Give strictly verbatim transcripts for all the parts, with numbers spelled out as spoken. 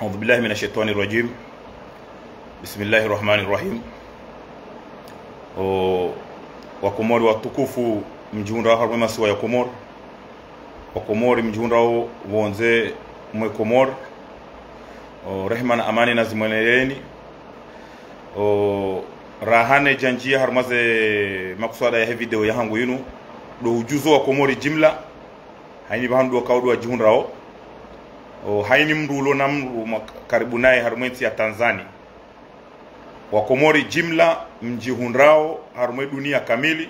أعوذ بالله من الشيطان الرجيم. بسم الله الرحمن الرحيم. O, Wakomori watukufu, mdjihundrao harumwa masiwa ya Komori. Wakomori mdjihundrao pvondze mwe Komori. O, rehema na amani nazimweneyeni. O, raha nidjandjiya harumwa ze makuswada yahe video yahangu yinu, ndo udjuzo Wakomori jimla. Haini pvahanu ndo kawo ndo wadjihundrao. O, haini mndru ulo na mndru mwa karibu naye harumwa entsi ya Tanzani. Wakomori jimla mdjihundrao harumwa edunia kamili.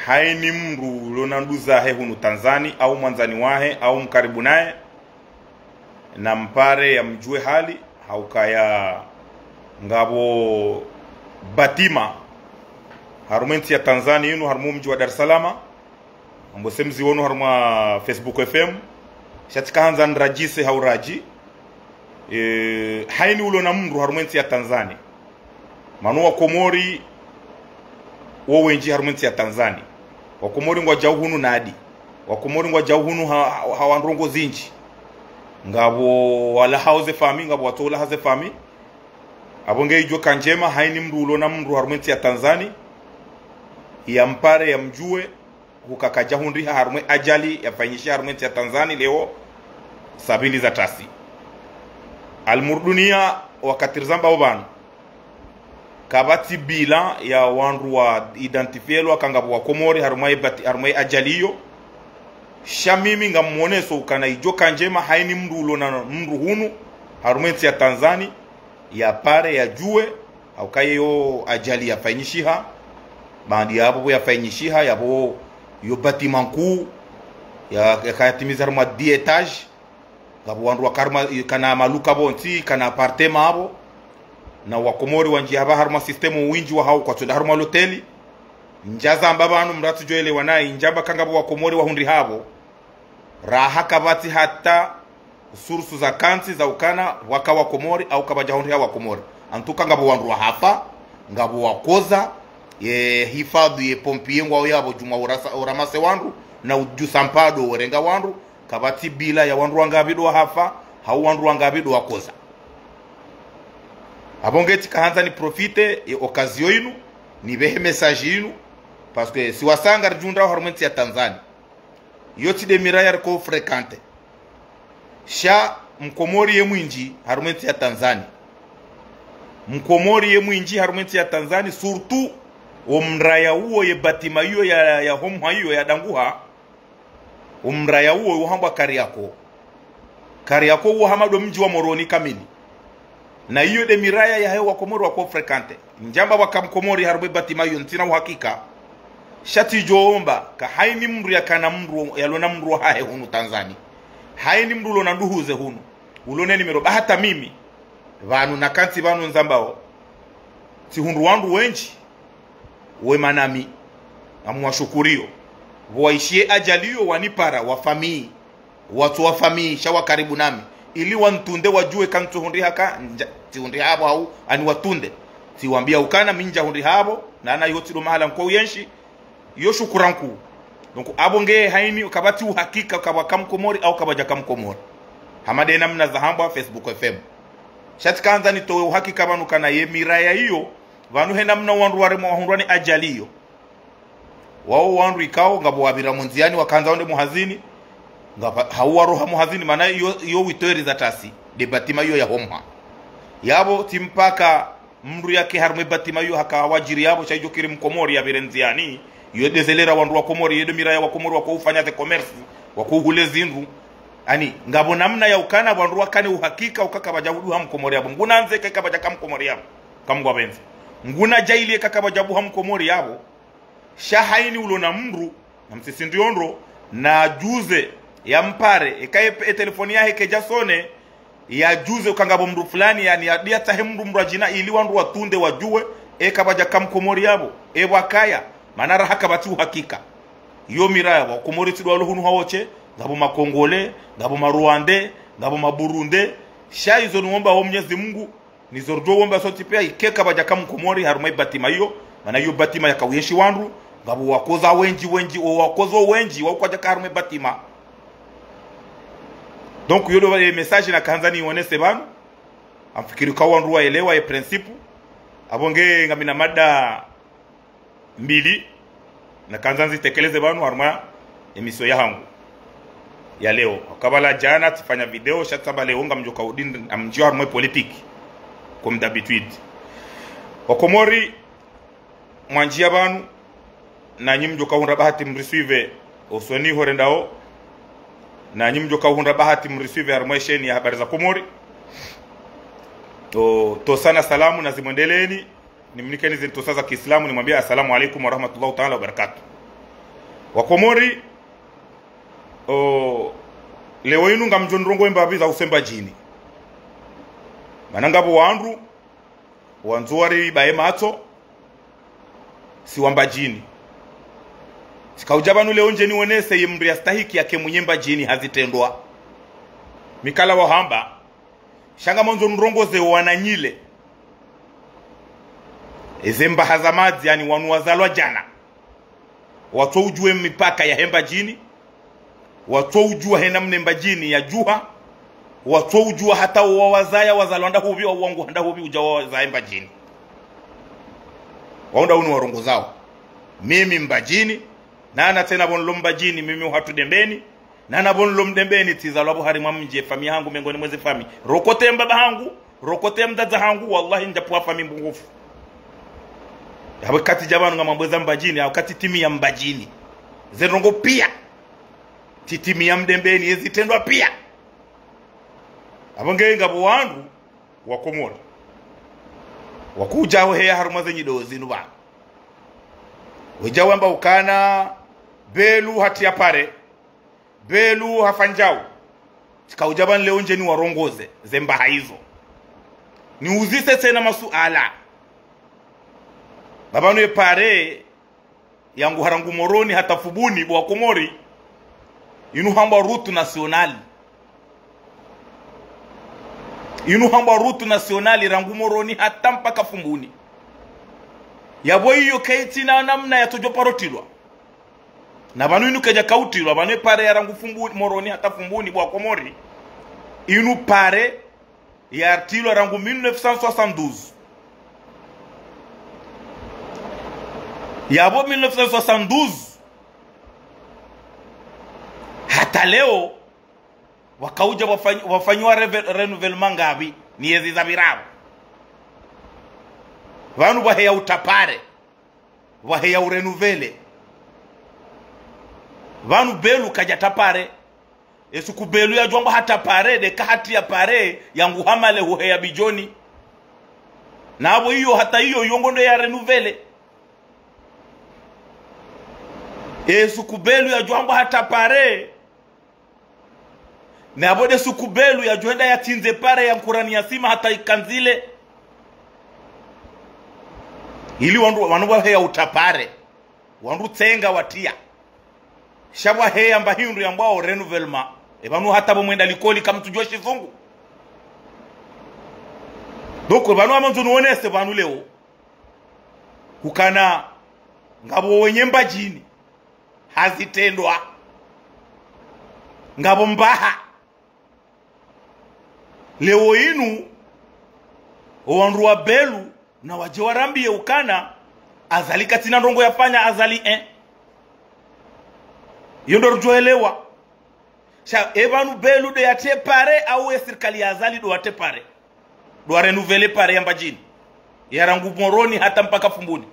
Haini mndru ulo na nduzahe hunu Tanzani, au mwandzani wahe, au mkaribu naye, nampare yamdjuwe hali, ha ukaya ngapvo batima harumwa entsi ya Tanzani yinu, harumwa omdji wa Dar es Salaam, ambo se mziwono harumwa Facebook F M, sha tsikahandza nirajise ha uraji, e, haini ulo na mndru harumwa entsi ya Tanzani. Mana Wakomori wo wendji harumwa entsi ya Tanzani. Wakomori ngwadjao hunu nadi. Wakomori ngwadjao hunu ha, ha, ha ndrongoo zindji. Ngapvo walahao ze fami, ngapvo watso ulaha ze fami. Apvo nge idjo ka ndjema, haini mndru ulo na mndru harumwa entsi ya Tanzani, yampare yamdjuwe, huka kadjahundriha harumwa ajali yafanyishiha harumwa entsi ya Tanzani leo saa mbili za tasi. Almurdunia wakati rizambao pvanu, kapvatsi bilan ya wandru wa identifielwa ka ngapvo Wakomori harumwa e bati-, harumwa e ajali iyo. Sha mimi ngamwoneso ukana idjo ka ndjema haini mndru ulo na mndru hunu harumwa entsi ya Tanzani, yapare yadjuwe, ha ukaya yo ajali yafanyishiha, baanda yapvo pvo yafanyishiha, yapvo yo batima nkuu, ya, yakayatimiza harumwa dix étages, ngapvo wandru wakarumwa, kana maluka pvontsi, kana appartement apvo, na Wakomori wandji hapva harumwa système windji wahao kwatswenda harumwa loteli. Ndjazamba pvanu mndru atsudjoelewa nayi, ndjamba ka ngapvo Wakomori wahundriha apvo. Raha kapvatsi hata source za kantsi za ukana pvwaka Wakomori au kapvadjahundriha Wakomori. En tout cas ngapvo wandru wahafa, ngapvo wakoza, ye hifadhu ye pompier ngwao yapvo djumwa urasa, uramase wandru, na udjusa mpado urenga wandru, kapvatsi bilan ya wandru wangapvi ndo wahafa, hau wandru wangapvi ndo wakoza. Apvo nge tsikahandza ni profite ye occasion inu, nipvehe message inu, parce que si wasaya ngaridjihundrao harumwa entsi ya Tanzani. Iyo tsi nde miraya riko fréquenté. Sha Mkomori ye mwindji harumwa entsi ya Tanzani. Mkomori ye mwindji harumwa entsi ya Tanzani, surtout wo mraya uwo ye batima iyo ya, ya homha iyo yadanguha. Wo mraya uwo uhambwa Kariakoo. Kariakoo uwo hama ndo mdji wa Moroni kamili. Na iyo nde miraya yahe Wakomori wako fréquenté. Ndjamba pvwaka Mkomori harumwa e batima iyo ntsina uhakika. Sha tsidjoomba ka haini mndru yakana mndru, yalo na mndru wahahe hunu Tanzani. Haini mndru ulo na nduhuze hunu, ulo ne numéro, ba hata mimi pvanu nakantsi pvanu nizambao, tsihundru wandru wendji wema nami, ngamwashukurio, pvo waishiye ajali iyo wanipara, wa famille, watso wa famille, sha wakaribu nami, ili wantunde wadjuwe ka ntsuhundriha ka ndja-, tsihundriha apvo hau, ani watunde. Tsiwambia ukana mi ndjahundriha apvo, na ana iyo tsi ndo mahala nko uyenshi, iyo shukura nkuu. Donc, apvo nge haini, kapvatsi uhakika kapvwaka Mkomori au kapvadjaka Mkomori. Hama nde namna zahambwa Facebook F M. Sha tsikahandza nitowe uhakika pvanu kana ye miraya iyo, pvanu he namna wandru waremwa wahundrwa ni ajali iyo. Wao wandru ikao ngapvo wapvira mundziani wakahandza wende muhazini, ngapva-, hau waroha muhazini, mana iyo, iyo huit heures za tasi, nde batima iyo ya homha. Yapvo tsi mpaka mndru yake harumwa e batima iyo haka wadjiri yapvo, sha idjo kiri Mkomori yapvire ndziani, iyo nde zelera wandru Wakomori, iyo nde miraya Wakomori wako ufanya ze commerce, wako uhule zindru. Ani, ngapvo namna ya ukana wandru wakane uhakika uka kapvadja huduha Mkomori yapvo. Nguna ndze ka kapvadjaka Mkomori yapvo, ka Mngu apvendze. Nguna djaili ka kapvadja buha Mkomori yapvo. Sha haini ulo na mndru, na msisi ndriondro, nadjuze, yampare, eka ye, e telefoni yahe kaidja sonné, yadjuze uka ngapvo mndru fulani, yani, yadi yatsahe mndru, mndru adjina, ili wandru watunde wadjuwe, eka kapvadjaka Mkomori yapvo, e pvwakaya, mana raha kapvatsi uhakika. Iyo miraya, Wakomori tsi ndo walo hunu hawontsi, ngapvo Makongole, ngapvo Marwandais, ngapvo Maburundais, sha izo niomba wo Mnyezi Mngu, nizo ridjo womba sontsi pia, ike kapvadjaka Mkomori harumwa e batima iyo, mana iyo batima yaka uyenshi wandru, ngapvo wakoza wendji, wendji, wo wakoza wendji, wao kwadjaka harumwa e batima. Donc, yo ndo ye message nakandza niwonese pvanu. Ngamfikiri ka wandru waelewa ye principe. Apvo nge ngamina mada mbili nakandza nizitekeleze pvanu harumwa émission yahangu ya leo. Kabla djana tsifanya video, sha tsamba leo ngamdjo kaudi, ngamdjo harumwa politique, comme d'habitude. Wakomori, mwandjia pvanu, nanyi mdjo kahundra bahati mrisuive osoni horendao, nanyi mdjo kahundra bahati mrisuive harumwa ye chaîne ya Habari za Komori. O, ntsosa na salamu nazimwendeleeni, nimnikeni zintsosa za kiislamu, nimwambie assalamu alaikum warahmatullahi taala wabarakatuh. Wakomori, o, leo inu ngamdjo nirongoe mbapvi za use Mbadjini. Mana ngapvo wandru wandzo waribaye matso, si wa Mbadjini. Tsikaudja pvanu leo ndje niwonese ye mndru yastahiki yake mwenye Mbadjini ha zitrendwa. Mi kala wahamba, sha ngamwandzo nirongoze wananyile. Eze mbaha za madzi, yaani wanu wazalwa djana, watso udjuwe mipaka yahe Mbadjini, watso udjuwa hena mna Mbadjini yadjuha, watso udjuwa hata wawazaya wazalwa ndahupvi, wawangu handahupvi udja wawazaye Mbadjini. Wao ndo unu warongozao. Mimi Mbadjini, nana tsena pvo nilo Mbadjini, mimi uhatru Dembeni, nana pvo nilo Mdembeni, tsizalwa pvo harimwa mdji, famiyi yahangu mengoni mweze famiyi. Rokote mbaba hangu, rokote mdzadze hangu, wallahi ndjapvwa famiyi mbungufu. Yapvo kati dja pvanu ngamwambweza Mbadjini, yapvo kati timi ya Mbadjini. Ze ndrongo pia. Tsi timi ya Mdembeni, ye zitrendwa pia. Apvo nge ngapvo wandru wa Komori wakudja waheya harumwa ze nyido zinu pvanu. Wedja wamba ukana Belu hatria pare, Belu hafanya djau. Tsikaudja pvanu leo ndje niwarongoze ze mbaha izo. Niuzise tsena masuala. Pvapvanu ye pare yangu harangu Moroni hata Fumbuni, bo Wakomori, inu hambwa route nationale. Inu hambwa route nationale rangu Moroni hata mpaka Fumbuni. Yapvo iyo kaitsina namna yatsodjo paro trilwa. Na pvanu inu kaidja kautrilwa, pvanu ye pare ya rangu Fumbuni, Moroni hata Fumbuni, bo Wakomori. Inu pare yatrilwa rangu mille neuf cent soixante-douze. Yapvo mille neuf cent soixante-douze hata leo, wakaudja wafany-, wafanyiwa reve-, renouvellement ngapvi, ni yezi zapvirapvo. Pvanu pvaheya utra pare, pvaheya urenouveler. Pvanu Belu kadja tra pare. Esuku Belu yadjo amba hatra pare, nde kahatria pare yangu Hamale huheya Bidjoni. Na apvo iyo hata iyo yongo ndo yarenouveler. Esuku Belu yadjo amba hatra pare, na apvo nde suku Belu yadjo enda yatsindze pare ya Nkurani ya Sima hata ikandzile. Ili wandru, wanu pvaheya utra pare, wandru tsenga watria. Sha pvaheya mba hindru yambwao renouvellement. E pvanu hata pvo mwenda likoli kamtsudjuwa shizungu. Donc, pvanu ngamwandzo niwonese pvanu leo ukana ngapvo wenye Mbadjini ha zitrendwa. Ngapvo mbaha. Leo inu, owandru wa Belu, na wadje warambiye ukana Azali katsina ndrongo yafanya Azali, eh. Iyo ndo rudjo elewa. Sha, e pvanu Belu nde yatrie pare, au e sirikali ya Azali ndo watrie pare, ndo warenouveler pare ya Mbadjini, ya rangu Moroni hata mpaka Fumbuni.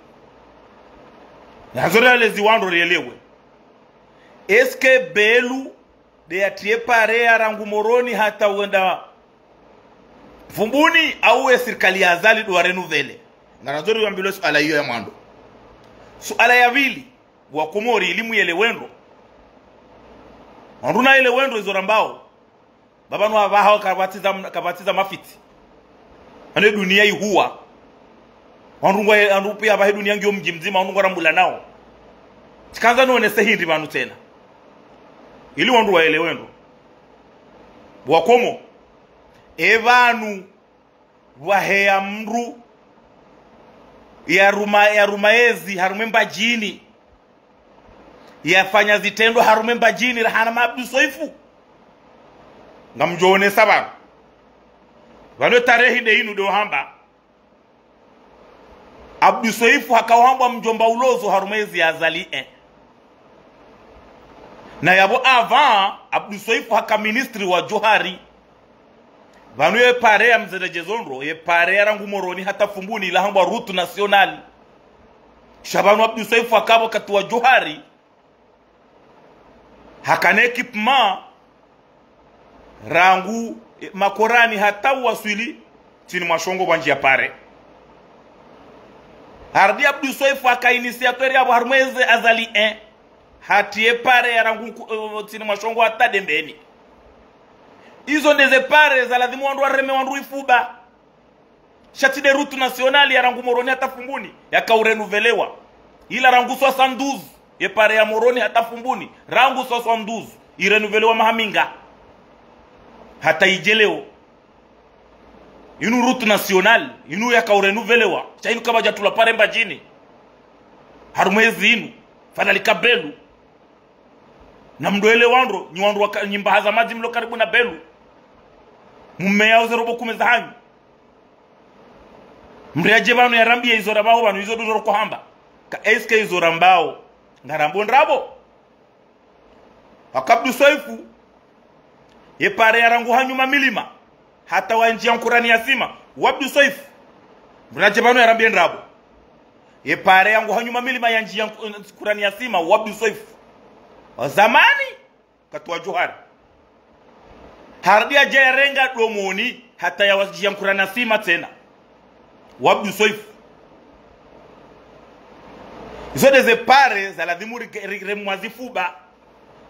Ngandzo rieleze wandru rielewe. Est-ce que Belu nde yatrie pare ya rangu Moroni hata wenda Fumbuni, au e sirikali ya Azali ndo warenouveler? Ngandzo riwambilwe suala iyo ya mwando. Suala ya pvili, Wakomori, ili muyelewe ndro. Wandru nayelewe ndro izo rambao. Pvapvanu apvaha kapvatsi za, kapvatsi za mafitsi. Ane dunia ihuwa. Wandru ngwa, wandru pia apvahe dunia ngiyo mdji mdzima, wandru ngwarambulanao. Tsikandza niwonese hindri pvanu tsena, ili wandru wayelewe ndro. Wakomo, e pvanu pvaheya mndru yaruma, yaruma ezi harumwa e Mbadjini, yafanya zitrendwa harumwa e Mbadjini, rahana ma Abdu Soifu. Ngamdjo onesa pvanu. Pvanu ye tarehi nde inu nde uhamba. Abdu Soifu haka uhambwa mdjomba ulozo harumwa ezi ya Azali, eh. Na yapvo avant, Abdu Soifu haka ministre wa Djohar. Pvanu ye pare ya mze Ndjezondro, ye pare ya rangu Moroni hata Fumbuni ila hambwa route nationale. Sha pvanu Abdu Soifu haka pvo wakati wa Djohar. Hakana équipement rangu, eh, Makorani hata uwaswili ntsini mwa shongo pvwa ndziya pare. Harudi Abdu Soifu haka initiateur yapvo harumwa eze Azali, eh. Hatriye pare ya rangu nku-, eh, ntsini mwa shongo hata Dembeni. Izo ndeze pare za lazimu wandru wareme wandru ifuba. Sha tsi nde route nationale ya rangu Moroni hata Fumbuni, yaka urenuvelewa. Ila rangu soixante-douze, ye pare ya Moroni hata Fumbuni, rangu soixante-douze, irenuvelewa maha minga. Hata idje leo. Inu route nationale, inu yaka urenuvelewa. Sha inu kapvadja tulwa pare Mbadjini. Harumwa ezi inu, fadhali ka Belu. Na mdru ele wandru, nyi wandru waka, nyi mbaha za madji mlo karibu na Belu. Mumeya uze robo kume za hanyu. Mdru yadje pvanu yarambiye izo rambao pvanu, izo nduzo roko hamba. Ka est-ce que izo rambao ngarambo ndrabo? Waka Abdu Soifu, ye pare ya rangu ha nyuma milima, hata wa ndziya Nkurani ya Sima, wa Abdu Soifu. Mdru nadje pvanu yarambiye ndrabo. Ye pare ya rangu ha nyuma milima ya ndziya Nku-, Nkurani ya Sima, wa Abdu Soifu. Wa zamani, wakati wa Djohar. Harudi yadje yarenga Domoni, hata ya wa ndziya Nkurani ya Sima tsena. Wa Abdu Soifu. Izo ndeze pare za lazimu ri, ri, ri, remwa zifuba.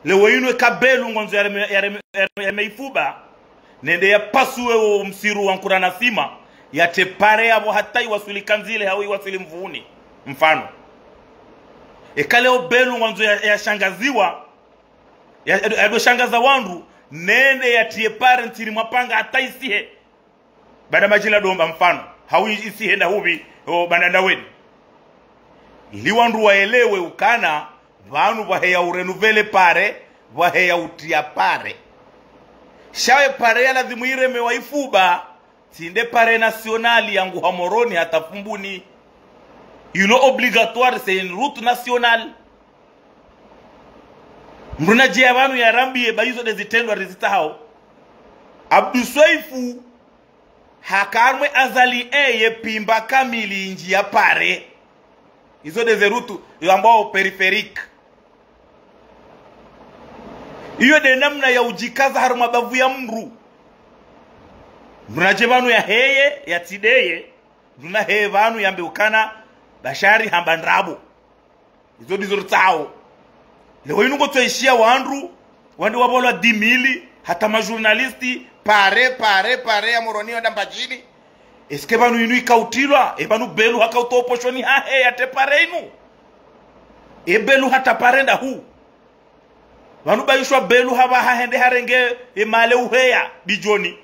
Leo inu eka Belu ngwandzo yareme, yareme, yareme, yareme ifuba. Nende yapasuwe wo msiru wa Nkurani ya Sima. Yatre pare yapvo hata iwaswili Kanzile hau iwaswili Mvuni. Mfano. Eka leo Belu ngwandzo ya, yashangaziwa. Ya, ya, yadoshangaza wandru. Nende yatriye pare ntsini mwa panga hata isihe. Banda Madjila Domba mfano, hau isihe nda hupvi, o Banda Ndaweni. Ili wandru waelewe ukana, pvanu pvwaheya urenuvele pare, pvwaheya utriya pare. Sha ye pare ya lazimu iremewa ifuba, tsi nde pare nationale ya rangu ha Moroni hata Fumbuni. Ilo obligatoire, c'est une route nationale. Mdru nadje ya pvanu yarambiye ba izo nde zitrendwa rizitsahao. Abdu Soifu, haka harumwa Azali e ye pimba kamili ndziya pare. Izo ndeze route, yo ambao périphérique. Iyo nde namna ya udjikaza harumwa bavu ya mdru. Mdru nadje pvanu yaheye, yatsideye, mdru naheye pvanu yambe ukana, Bashari hamba ndrabo. Izo ndizo ritsahao. Leo inu ngotsoishiya wandru, wandru wabolwa dix mille, hata ma journaliste, pare, pare, pare ya Moroni wenda Mbadjini. Est-ce que pvanu inu ikautilwa, e pvanu Belu hakautowa poshoni hahe yatre pare inu. E Belu hatra pare nda hu. Pvanu baishwa Belu hapvaha hende harenge e male uheya Dijoni.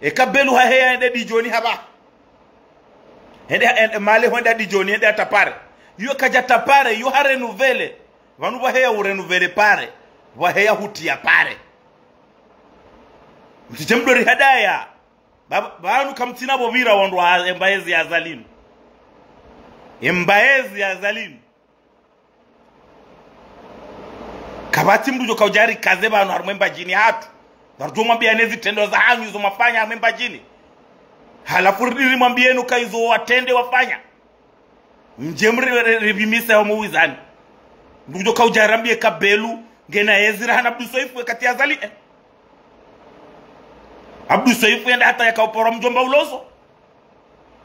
Eka Belu haheya hende Dijoni hapvaha. Hende, hende, male hwenda Dijoni, hende hatra pare. Yo kadja hatra pare, yo harenuvele. Pvanu pvwaheya urenuvele pare. Pvwaheya hutriya pare. Mtsidje mdori hadaya. Ba-, pvanu kamtsina pvo pvira wandru wa embaezi ya Azali inu. Embaezi ya Azali inu. Kapvatsi mdru djo kaudja rikaze pvanu harumwa Mbadjini hatru. Ngarudjo mwambiya ne zitrendwa za hanyu zo mwafanya harumwa Mbadjini. Halafu ridi rimwambiye nuka izo watrende wafanya. Mdje mri, ri, ri, ripvimise ho muwizani. Mdru djo kaudja rambiye ka Belu, ngena ezira hana Abdu Soifu wakati Azali, eh. Abdu Soifu yenda hata yakauporwa mdjomba ulozo.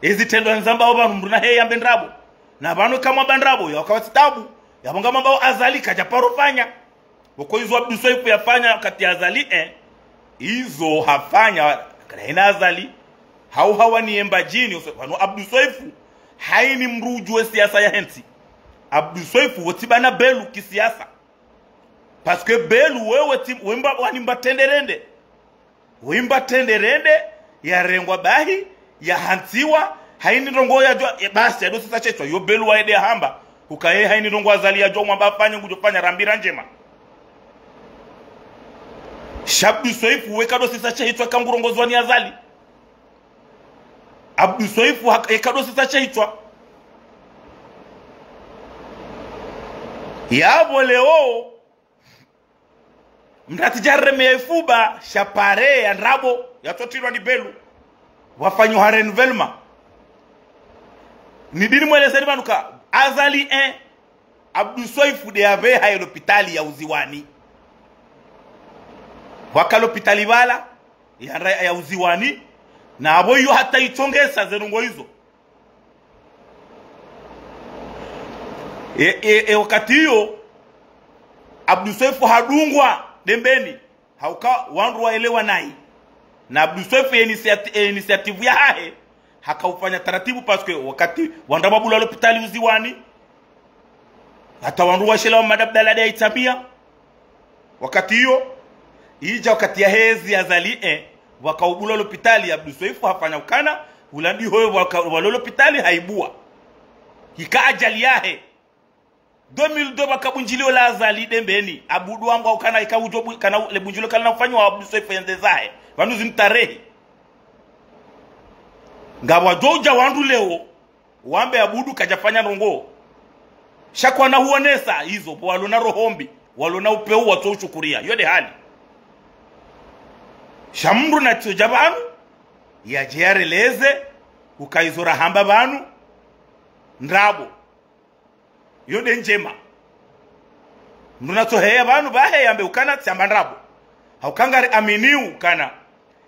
Ezitrendwa ndzambao pvanu mdru naheye yambe ndrabo. Na pvanu kamwamba ndrabo, yakawa tsi tabu. Yapvo ngamwambao Azali kadja paro fanya. Pvoko izo Abdu Soifu yafanya wakati Azali, eh. Izo hafanya, kana ina Azali. Hau hawa ni Mbadjini, oso-, pvanu Abdu Soifu. Haini mdru udjuwe siasa ya hentsi. Abdu Soifu, wotsi bana Belu kisiasa. Parce que Belu wewe tsi, wemba, wanimba trende rende. Wemba trende rende, yarengwa bahi, yahantsiwa, haini ndrongo yadjua, e, basi, yado sisa shetswa, yo Belu wa ede hamba, ukaye haini ndrongo Azali yadjua, mwamba afanye, ngudjo fanya, rambira ndjema. Sha Abdu Swaifu we kadosisa shehitswa kangurongoziwa ni Azali. Abdu Swaifu hak-, ye kadosisa shehitswa. Yapvo leo, mndru atsidja hareme ya ifuba, sha pare ya ndrabo, yatsotilwa ni Belu. Wafanyo ha renouvellement. Nidini mwelezeni pvanu ka, Azali un, Abdu Swaifu nde yapveha ye lopitali ya Uziwani. Pvwaka lopitali pvala, ya, ya Uziwani, na apvo iyo hata itsongesa ze ndrongoo izo. E, e, e, wakati iyo, Abdu Swaifu hadungwa Dembeni, hauka wandru waelewa nayi. Na Abdu Swaifu ye initiati-, e, initiative yahahe, hakaufanya taratibu, parce que wakati wandru wabula lopitali Uziwani, hata wandru washela wa Mada Abdallah nde aitsambia. Wakati iyo, idja wakati ya hezi ya Azali un, wakaubula lopitali ya Abdu Swaifu hafanya ukana, ulandi hoyo waka-, walo lopitali haibua. Ika ajali yahe. Deux mille deux wakabundjilio la Azali Dembeni, Abudu wamba ukana ika udjo bu-, kana le bundjilio kana ufanywa wa Abdu Swaifu yende zahe. Pvanu zinu tarehi. Ngapvwadjo udja wandru leo, wambe Abudu kadjafanya ndrongoo. Sha kwana huonesa izo, pvo walona roho mbi, walona upeu watso ushukuria. Yo nde hali. Sha mndru natsodja pvanu, yadje yareleze, uka izo rahamba pvanu, ndrabo. Yo nde ndjema. Mndru natsoheya pvanu pvahe yambe ukana tsiamba ndrabo. Hauka ngari aminiu ukana.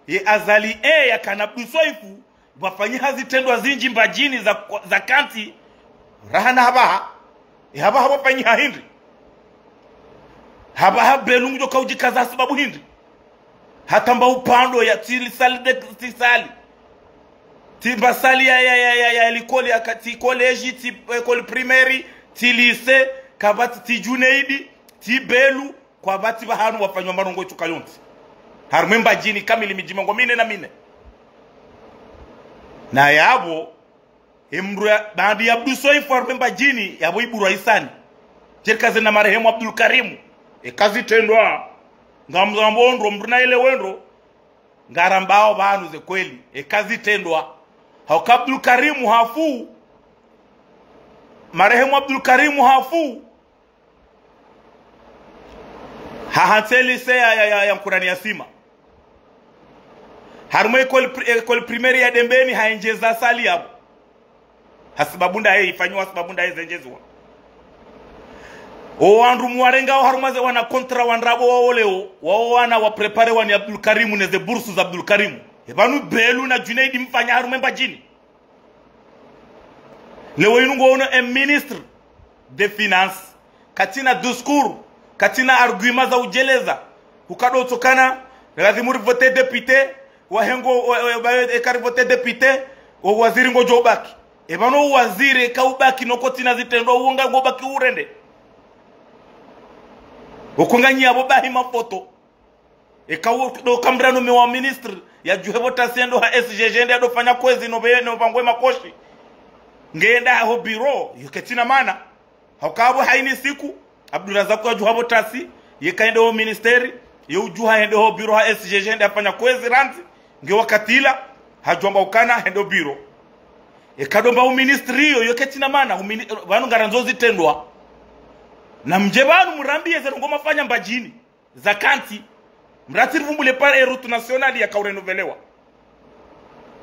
Ye Azali un yakana Abdu Swaifu, pvwafanyiha zitrendwa zindji Mbadjini za, za kantsi, raha na hapvaha. E hapvaha pvwafanyiha hindri? Hapvaha Belu ngudjo kaudjikaza ha sababu hindri? Hata mba upando ya tsi salle de, tsi salle. Tsi mba salle ya, ya, ya, ya, ya likoli ya ka-, tsi collège, tsi école primaire, tsi lycée, kapvatsi tsi Junaidi, tsi Belu, kwapvatsi pvahanu pvwafanywa marongoo itsuka yontsi. Harumwa e Mbadjini kamili midji mengo mine na mine. Na yapvo, e mndru ya, baanda ya Abdu Swaifu harumwa e Mbadjini, yapvo iburwa hisani. Djerikaze na marehemu Abdul Karimu. Eka zitrendwa, ngamzambo ndro, mndru naelewe ndro, ngarambao pvanu ze kweli. Eka zitrendwa. Hauka Abdul Karimu hafu. Marehemu Abdul Karimu hafu. Hahantsi e lycée ya, ya, ya, ya Nkurani ya Sima. Harumwa e école pri-, école primaire ya Dembeni haendjeza salle yapvo. Ha sababu ndaye ifanyiwa, ha sababu ndaye zendjezwa. O wandru mwarengao harumwa ze wana contrat wa ndrabo wao leo, wao wana wa préparé wa ni Abdul Karimu ne ze bourse za Abdul Karimu. E pvanu Belu na Junaidi mfanya harumwa e Mbadjini. Leo inu ngoono e ministre des finances, katsina discours, katsina argument za udjeleza. Ukado utsokana, lazimu ri vote député, wahengo, wa, wa, wa, eka ri vote député, o waziri ngodjo ubaki. E pvanu o waziri, eka ubaki noko tsina zitrendwa, uwo nga ngobaki urende. Uko nganyi yapvo bahi mafoto. Eka wo do kamrano me wa ministre, yadjuhe pvo tasi yendo ha S G G nde yadofanya kwezi no be, no pangwe makoshi. Ngenda ho bureau, yo ketsina mana. Hauka pvo haini siku, Abdurazaku yadjuha pvo tasi, yeka hende ho ministère, yo udjuha hende ho bureau ha S G G nde yafanya kwezi randzi, nge wakati ula, hadjwamba ukana hende ho bureau. Eka domba u ministre yo, yo ketsina mana, u mini-, pvanu ngarandzo zitrendwa. Na mdje pvanu mrambiye ze ndrongoo mafanya Mbadjini. Za kantsi, mratsi rivumbule pare e route nationale yaka urenouvelewa.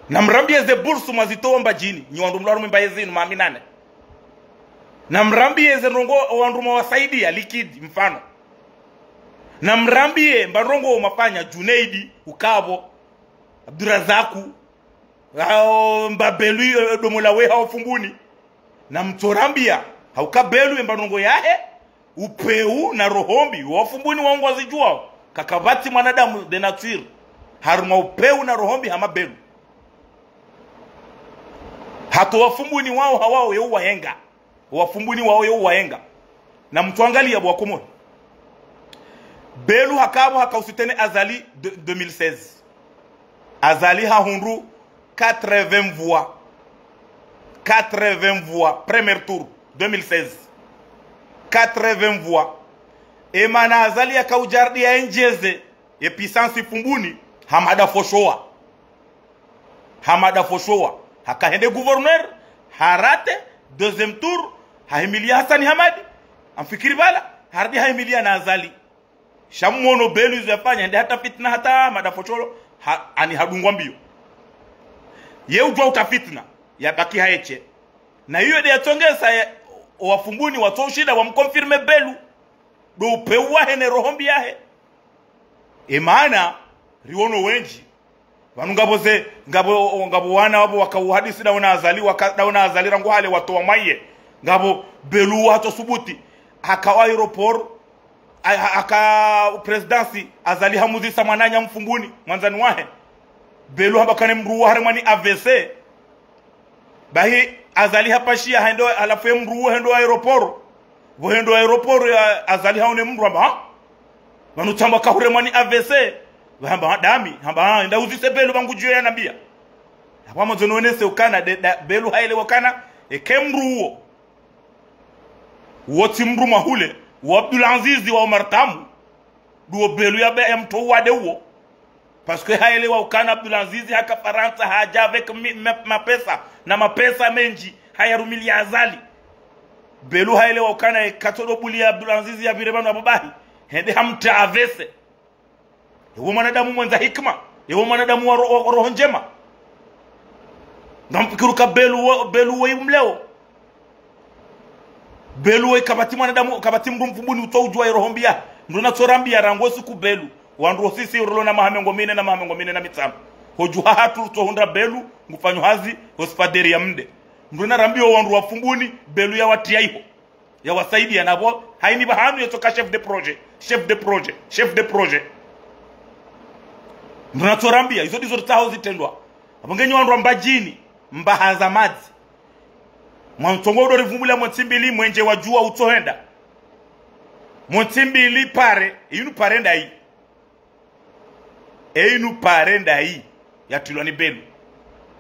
Na mrambiye ze bourse mwazitowa Mbadjini, nyi wandru mlo harumwa e Mbadjini zinu maaminane. Na mrambiye ze ndrongoo wandru mwawasaidia liquide, mfano. Na mrambiye mba ndrongoo mafanya Junaidi, ukapvo, Abdurazaku, ao mba Belu, e, domo la weha wa Fumbuni. Na mtsorambiya, hauka Belu emba ndrongoo yahe, upvewu na roho mbi, wa Fumbuni wao ngwazidjuwao, kakapvatsi mwanadamu de nature, harumwa upvewu na roho mbi hama Belu. Hata wa Fumbuni wao hawao ye uwahenga. Wa Fumbuni wao ye uwahenga. Na mtsoangaliya bo wa Komori. Belu hakapvo haka usoutenir Azali de, deux mille seize. Azali hahundru quatre-vingts voix. Quatre-vingts voix, premier tour, deux mille seize. Quatre-vingts voix. Emana Azali yaka udjaridi ya endjeze Ye puissance Fumbuni, Hamada Foshowa. Hamada Foshowa. Haka hende gouverneur, harate, deuxième tour, hahimilia Hassani Hamadi, hamfikiri pvala, harudi hahimilia na Azali. Sha mwono Belu izo yafanya, hende hata fitna hata Hamada Foshowa, ha, ani hadungwa mbio. Ye udjuwa uta fitna, yabaki haeshe. Na iyo nde yatsongesa ya, owafumbuni watso ushinda wamconfirme Belu. Ndo upvewu wahe ne roho mbi yahe. Emaana, riwono wendji. Pvanu ngapvo ze, ngapvo, ngapvo wana wapvo waka uhadisi ndawo na Azali, waka, ndawo na Azali rangu hale watowa mwaye. Ngapvo Belu watso subuti. Haka wa aéroport, ha, ha, haka présidence, Azali hamuzisa mwananya Mfumbuni, mwandzani wahe. Belu hamba kane mdru wa harumwa ni A V C. Bahi Azali hapashia hendo, halafu ye mdru uwo hendo aéroport. Pvo hendo aéroport ya Azali haone mdru hamba, ha? Pvanu tsamba kahuremwa ni A V C. Pvahamba, ha, ndami. Hamba, ha, enda uzise Belu pvangu djuwe yanambia. Hapvo mwandzo nonese ukana, nde, nda, Belu haelewa ukana, eka mdru uwo. Uwo tsi mdru mahule, uwo Abdul Aziz wa Omar Tamu. Ndo uwo Belu ya be, ya mtowa nde uwo. Parce que haelewa ukana Abdul Aziz haka Farantsa hadja avec mi, ma, mapesa, na mapesa mendji, hayarumilia Azali. Belu haelewa ukana ye katso ndo bulia Abdul Aziz yapvire pvanu apvo bahi. Hende hamtra A V C. Ewo mwanadamu mwendza hikima. Ewo mwanadamu wa ro, wa roho ndjema. Ngamfikiri uka Belu wo, Belu wo imleo. Belu we kapvatsi mwanadamu, kapvatsi mdru Mfumbuni utso udjuwa ye roho mbi yahe. Mdru natso rambia rangu siku Belu. Wandru wo sisi urilo na maha mengo mine na maha mengo mine na mitsanu. Hodjuha hatru utso hundra Belu, ngufanyo hazi, hospitali ya mde. Mdru narambia wandru wa Fumbuni, Belu ya watria iho. Ya wasaidia napvo, haini pvahanu yetsoka chef de projet, chef de projet, chef de projet. Mdru natso rambia, izo ndizo ritsaho zitrendwa. Apvo ngenyi wandru wa Mbadjini, mbaha za madzi. Mwantsongo udo rivumbulia mwentsi mbili, mwenje wa djuwa utso henda. Mwentsi mbili pare, inu pare ndayi. Einu pare ndayi, yatrilwa ni Belu.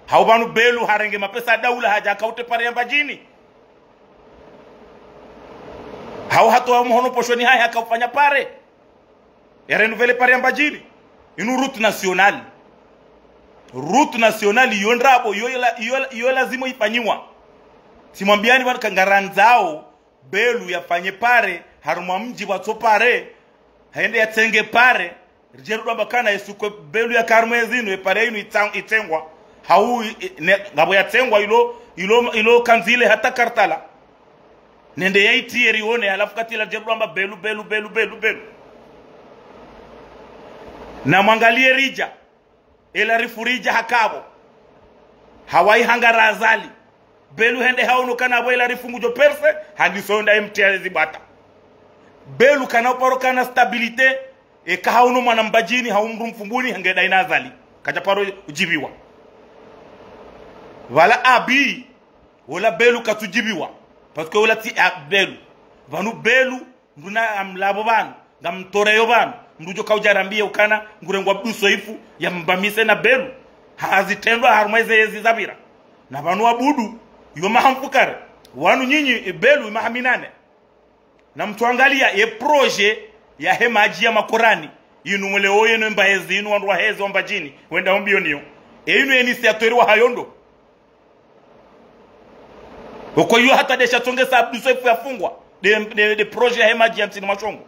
Hau pvanu Belu harenge mapesa daula hadja haka utre pare ya Mbadjini. Hau hatowa mhono poshoni hahe haka ufanya pare. Ya renouveler pare ya Mbadjini. Inu route nationale. Route nationale iyo ndrabo, iyo la, iyo, iyo lazima ifanyiwa. Tsimwambiani pvanu ka ngarandzao, Belu yafanye pare, harumwa mdji pvwatso pare, hende yatsenge pare, ridje rudjwamba kana ye suku Belu yaka harumwa ezinu, ye pare inu itsa, itsengwa. Hau, i, i, ne, ngapvo yatsengwa ilo, ilo, ilo kandzile hata Kartala. Nende yaitrie rione, halafu katila ridje rudjwamba Belu, Belu, Belu, Belu, Belu. Na mwangalie ridja. Ela rifu ridja hakapvo. Hawayi hanga ra Azali. Belu hende haono kana pvo ela rifu ngudjo percer, handiso yonda M T A zibwata. Belu kana uparo kana stabilité, eka haono mwana Mbadjini, hau mdru Mfumbuni, hange dayi na Azali. Kadja paro udjibiwa. Pvala Abi, wola Belu katsudjibiwa. Parce que wola tsi a Belu. Pvanu Belu, mdru na amlapvo pvanu, ngamtoreyo pvanu, mdru djo kaudja rambie ukana, ngurengwa Abdu Soifu, yambamise na Belu. Hazitrendwa harumwa eze yezi zapvira. Na pvanu Abudu, yo maha mfukare. Wanu nyinyi, e Belu, maha minane. Na mtsuangalia, ye projet, yahe madji ya Makorani. Inu mule oye no mba ezi, inu wandru wa hezi wa Mbadjini. Wenda ombio niyo. E inu initiateur wa hayo ndo. Oko iyo hata desha tsongesa Abdu Soifu yafungwa. Nde, nde, nde projet yahe madji ya ntsini mwa Shongo.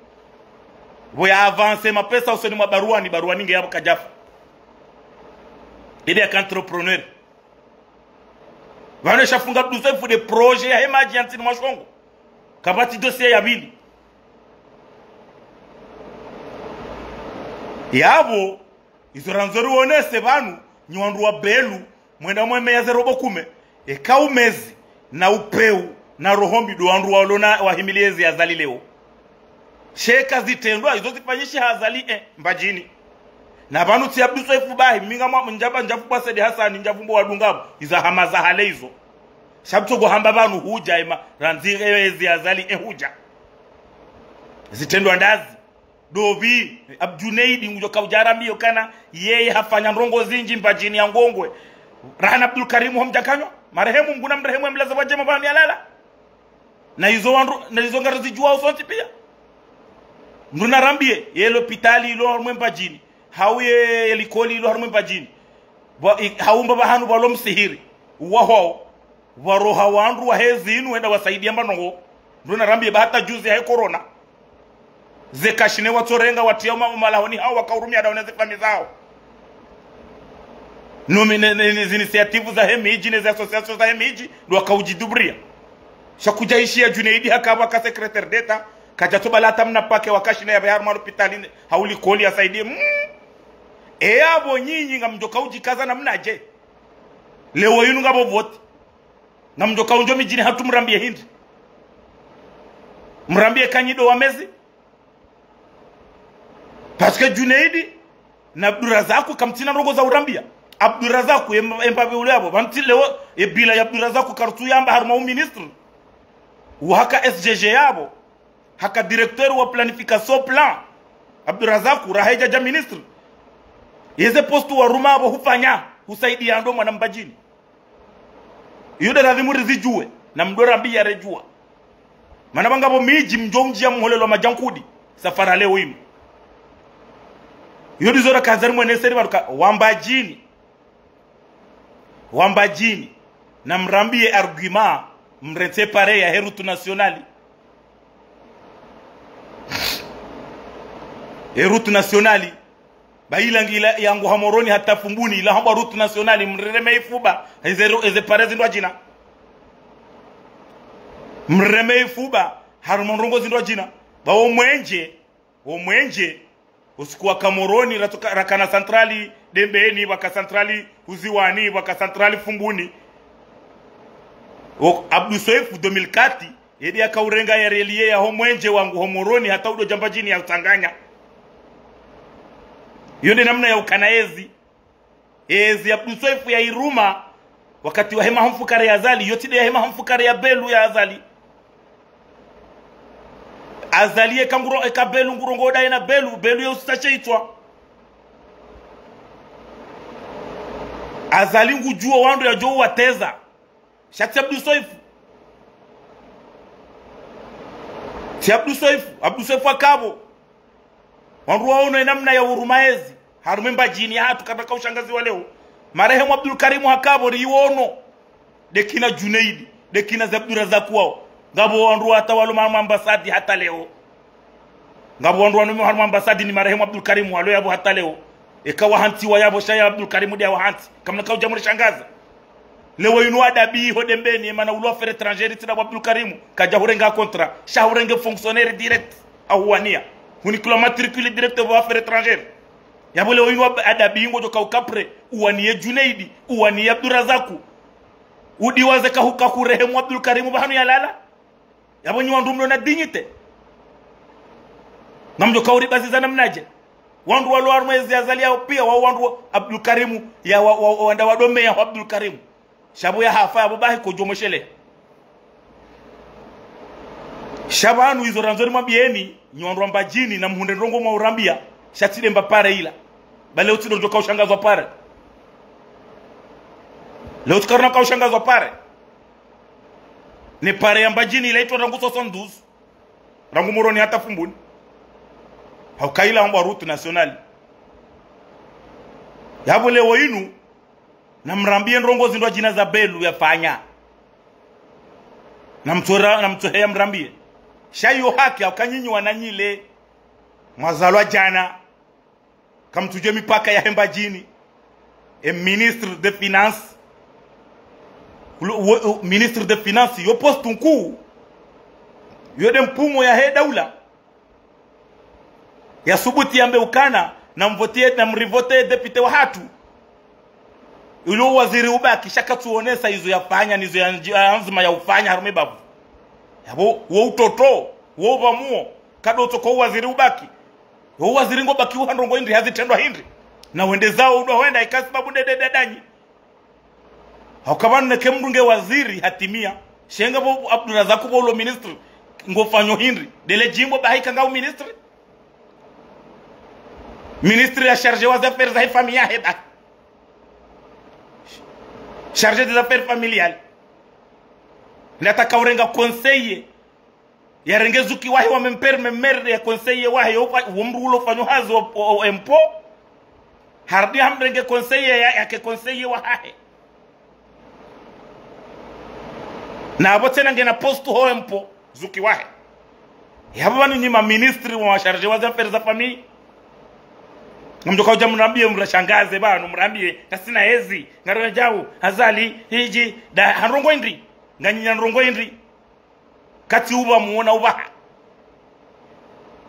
Pvo ya avancer mapesa usoni mwa Baruani, Baruani nge yapvo kadjafa. Ede yaka entrepreneur. Pvanu esha funga Abdu Soifu nde projet yahe madji ya ntsini mwa Shongo. Kapvatsi dossier ya pvili. Yapvo, izo randzo rionese pvanu, nyi wandru wa Belu, mwenda mwemeya ze robo kume, eka umezi, na upvewu, na roho mbi ndo wandru walona wahimiliye ezi ya Azali leo. Sha eka zitrendwa, izo zifanyishiha Azali, eh, Mbadjini. Na pvanu tsi Abdu Soifu bahi, mi ngamwa, ndjamba ndjavu bwa Said Hassani, ndjavu mbo wadungapvo, iza hama za hale izo. Sha mtsogo hamba pvanu hudja ema, randzi, eh, ezi ya Azali, eh, hudja. Zitrendwa ndazi. Ndopvi, Abdu Junaidi ngudjo kaudja rambiyo kana, yeye hafanya ndrongo zindji Mbadjini ya Ngongwe. Rahana Abdul Karim ho mdjakanywa, marehemu, Mngu namrehemu emlaze pvwa djema pvahanu yalala. Na izo wandru, na izo ngarizidjuwao sontsi pia. Mndru narambiye, ye lopitali ilo harumwa Mbadjini, hau ye likoli ilo harumwa Mbadjini. Pvwa, i, hau mba pvahanu pvwalo msihiri, uwahwao, pvwaroha wandru wahe zinu wenda wasaidiya mbapvi ndrongo. Mndru narambiye pvaha hata juzi yahe corona. Ze kashine watsorenga watriya uma, umalahoni hawo wakahurumia daho na ze famiyi zawo. No mi-, ne, ne, ne zi initiative zahe midji, ne zi association zahe midji, ndo wakaudjidubriya. Sha kudjaishiya Junaidi haka pvwaka secrétaire d'État, kadjatso pvala hata mna pake wa kashine yapve harumwa lopitali ne, hau likoli yasaidiye. Mm. Eya pvo nyinyi ngamdjo kaudjikaza namnadje? Leo yinu ngapvo vote. Ngamdjo kaundjo midjini hatru mrambiye hindri? Mrambiye kanyido wa mezi? Parce que Junaidi na Abdurazaku kamtsina ndrongo za urambiya. Abdurazaku, em-, embapvi ule yapvo. Pvantsi leo, e bila ya Abdurazaku kartsu yamba harumwa u ministre. Uhaka S G G yapvo. Haka directeur wa planification plan. Abdurazaku, raha yadja dja ministre. Yeze poste waruma yapvo hufanya, husaidiya ndo mwana Mbadjini. Iyo nde lazimu rizidjuwe, na mndru rambiya redjuwa. Mana pvangapvo midji mdjo undjiya mholelo wa madjankudi, safari leo inu. Iyo ndizo raka hazari mwenese ri pvaruka, wa Mbadjini. Wa Mbadjini. Na mrambiye argument, mrentse pare yahe route nationale. E route nationale. Ba ila ngiyo ila yangu ha Moroni hata Fumbuni, ila hambwa route nationale, mrireme ifuba, eze ro-, eze pare zindrwadjina. Mrireme ifuba, harumwa ndrongo zindrwadjina. Ba wo mwenje, wo mwenje, usiku waka Moroni, ratoka, rakana centrale Dembeni, pvwaka centrale Uziwani, pvwaka centrale Fumbuni. O, Abdou Soefo deux mille quatre, yedi yakaurenga ya relier ya ho mwenje wangu ho Moroni hata udo dja Mbadjini ya utsanganya. Iyo nde namna ya ukana ezi. Ezi ya Abdou Soefo ya iruma, wakati wahe maha mfukare ya Azali, iyo tsi nde yahe maha mfukare ya Belu ya Azali. Azali yeka nguro, eka Belu ngurongoa daye na Belu, Belu ye usisa sheitswa. Azali ngudjuo wandru yadjo uwateza. Sha tsi Abdou Soefo. Tsi Abdou Soefo. Abdou Soefo hakapvo. Wandru waono enamna ya uruma ezi. Harumwa Mbadjini yahatru katsaka ushangaziwa leo. Marehemu Abdul Karimu hakapvo riwono. Nde kina Junaidi. Nde kina ze Abdurazaku wao. Ngapvo wandru hata walo ma-, ma ambassade hata leo. Ngapvo wandru wanu harumwa ambassade ni marehemu Abdul Karimu walo yapvo hata leo. Eka wahantsiwa yapvo sha ya Abdul Karimu nde ya wahantsi. Kamna kaudja murishangaza. Leo inu adabi ho Dembeni, emana ulo affaires étrangères tsi nda wa Abdul Karimu, kadja hurenga contrat, sha hurenge fonctionnaire direct, ahuwania. Hunikilwa matricule direct wa affaires étrangères. Yapvo leo inu ab-, adabi ngodjo kauka prêt, uwaniye Junaidi, uwaniye Abdurazaku. Udiwaze kahuka hurehemu Abdul Karimu pvahanu yalala. Yapvo nyi wandru mlo na dignité. Ngamdjo kauribaziza namnadje? Wandru walo harumwa ezi ya Azali yao piya, wao wandru wa Abdul Karimu, ya wa, wa, wa, wanda wadomeya ho Abdul Karimu. Sha pvo yahafa yapvo bahi kodjo mweshele. Sha pvanu izo randzo rimwambiyeni, nyi wandru wa Mbadjini na mhundre ndrongo mwaurambiya, sha tsi nde mba pare ila. Ba leo tsi ndo djo kaushangazwa pare. Leo tsi karina kaushangazwa pare. Ne pare ya Mbadjini ila itwa rangu soixante-douze. Rangu Moroni hata Fumbuni. Hauka ila hambwa route nationale. Yapvo leo inu, na mrambiye ndrongo zindrwadjina za Belu yafanya. Na mtsora, na mtsoheya mrambiye. Sha iyo haki, hauka nyinyi wananyile. Mwazalwa djana. Kamtsudjuwa mipaka yahe Mbadjini. E ministre de finance. Ulo, wo, wo, ministre de finance, yo poste nkuu. Yo nde mpumo yahe daula. Yasubuti yambe ukana, na mvotiye, na mrivotiye député wahatru. Ulo waziri ubaki, sha katsuonesa izo yafanya, nizo ya nji-, ya anzima ya ufanya harumwa ebavu. Yapvo, wo utoto, wo upvamuo, kado utsoko waziri ubaki. Wo waziri ngobaki uha ndrongo hindri, hazitrendwa hindri. Na wende zao udwa wenda, ika sababu nde, nde, nde, ndanyi. Hauka pvanu neke mndru nge waziri hatimiya. Sha ngapvo Abdurazaku pvo ulo ministre. Ngofanyo hindri. Ndele djimbo bahi kanga u ministre. Ministre ya chargé wa affaires za famille yahe bahi. Chargé des affaires familiales. Nde ataka urenga conseiller. Yarenge Zuki wahe wa mempere, mempere ya conseiller wahe, yo, wo mdru ulo fanyo hazi o, o, o impôt. Harudi hamrenge conseiller ya, yake conseiller wahahe. Na apvo tsena ngena poste ho impôt, Zuki wahe. Yapvo pvanu nyi ma ministre wa chargé wa za affaires za famille. Ngamdjo kaudja mrambiye mrashangaze pvanu, mrambiye, ngasina ezi, ngaro ya djau, Azali, hidji, nda, ha ndrongoo hindri, nganyi na ndrongoo hindri. Kati upva muona upvaha.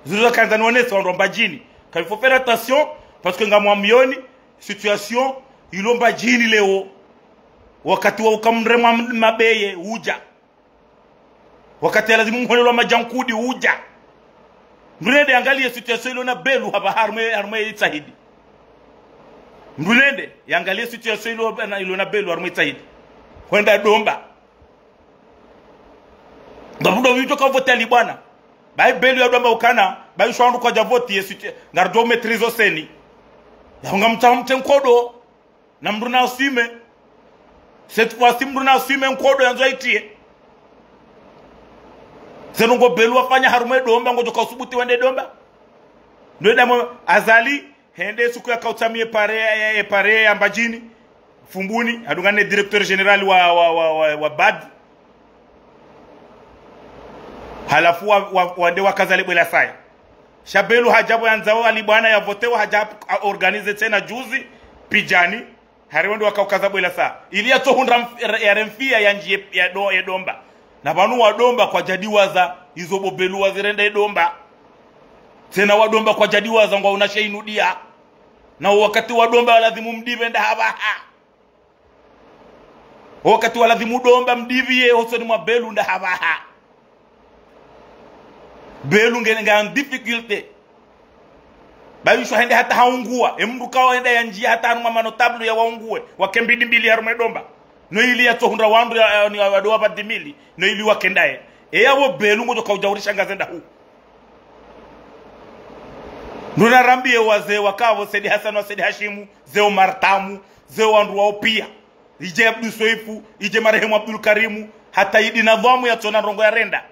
Zuri zakandza nionese wandru wa Mbadjini. Ka il faut faire attention, parce que ngamwambioni, situation, ilo Mbadjini leo. Wakati wa ukamremwa m-, mabeye, udja. Wakati ya lazimu mholelwa madjankudi, udja. Mdru nende yangaliye situation ilo na Belu hapvaha harumwa, harumwa Itsahidi. Mdru nende yangaliye situation ilo na, ilo na Belu harumwa Itsahidi. Hwenda Domba. Ngapvo ndo witso ka vote Ali Bwana. Bayi Belu ya Domba ukana, bayi sho wandru kwadja vote ye situation. Ngaridjo maîtriser o seni. Ya unga mtsa mtse nkodo. Na mdru na assume. Cette fois-ci mdru na assume nkodo yandzo aitiye. Zeno ngo Belu wafanya harumwa Domba, ngodjo ka usubuti wende Domba. Ndo eda mo Azali, hende suku ya kautsamie pare ya, ya, ya pare ya Mbadjini, Fumbuni, hadungana ne directeur général wa, wa, wa, wa, wa bad. Halafu wa, wa, wande wakaza le bwela saya. Sha Belu hadja pvo yandzao Ali Bwana ya votewa, hadja a organiser tsena juzi, Pidjani, hari wande wakaukaza bwela saya. Ili yatsohundra mf-, ya remfia ya ndjiye ya do-, ya Domba. Na pvanu wa Domba kwadjadiwaza, izo bo Belu wazirenda ya Domba. Tsena wa Domba kwadjadiwaza ngwa una sheinudia. Na wakati wa Domba walazimu mdipve nda hapvaha. Wakati walazimu Domba mdipviye hosoni mwa Belu nda hapvaha. Belu ngena nga difficulté. Bayi sho hende hata haunguwa. E mdru kawo hende yandjiya hata harumwa ma notable ya waunguwe. Wake mbili mbili harumwa Domba. No ili yatsohundra wandru ya, ya, ya, ya dowa pvadimili. No ili wake ndaye. E yapvo Belu ngodjo kaudja urishangaze nda hu. Ndo narambiye wazee wakapvo, Said Hassan wa Said Hashimu, ze Omar Tamu, ze wandru wa opia. Idje Abdou Soefou, idje marehemu Abdoul Karimou, hata Idi Nadhwamu yatsona ndrongoo yarenda.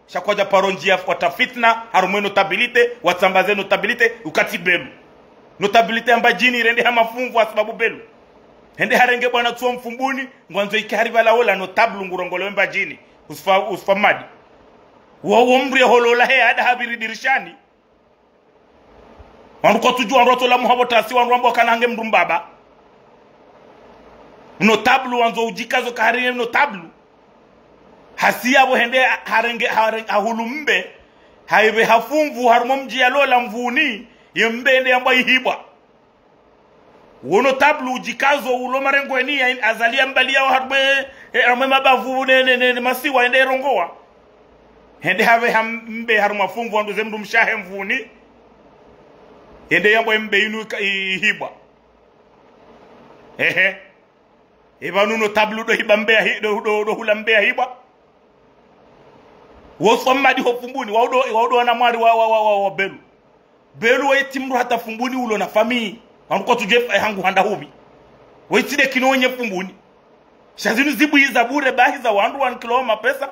Sha kwadja paro ndjiya wata fitna, harumwa e notabilité, watsambaze notabilité, ukati Belu. Notabilité ya Mbadjini irende ha mafunvu ha sababu Belu. Hende harenge bwana tsuo Mfumbuni, ngwandzo ike hari pvala ola notable ngurongoleo Mbadjini. Usufa, Usufa Mmadi. Wo, wo mdru ya holola he ada hapviri dirishani. Wandru kwatsudjuwa wandru watsola muhapvo tasi wandru wambwa kana hange mdru mbaba. Notable wandzo udjikazo ka hari notable. Hasi yapvo hende harenge, harenge, hahulu mbe. Haipve ha funvu harumwa mdji yalola mvuni. Ye mbe hende yambwa ihibwa. Wo notable udjikazo ulo marengweni ya Azali yambaliya harumwa, eh, harumwa mabavu ne, ne, ne, ne masiwa hende rongowa. Hende hapve ha mbe harumwa funvu wandru ze mdru mshahe mvuni. Hende yambwa mbe inu ika-, i-, ihibwa. Ehe. Epvanu notable do hiba mbe ya hi-, do, do, do hula mbe yahibwa. Wo Usufa Mmadi ho Fumbuni, waudo, waudo wana mwari wa, wa, wa, wa, wa Belu. Belu waitsi mdru hata Fumbuni ulo na famille. Wandru kwatsudjuwa e hangu handa hupvi. Waitsi de kino wenye Fumbuni. Sha zinu zibwi za bure bahi za wandru wanikilwao mapesa.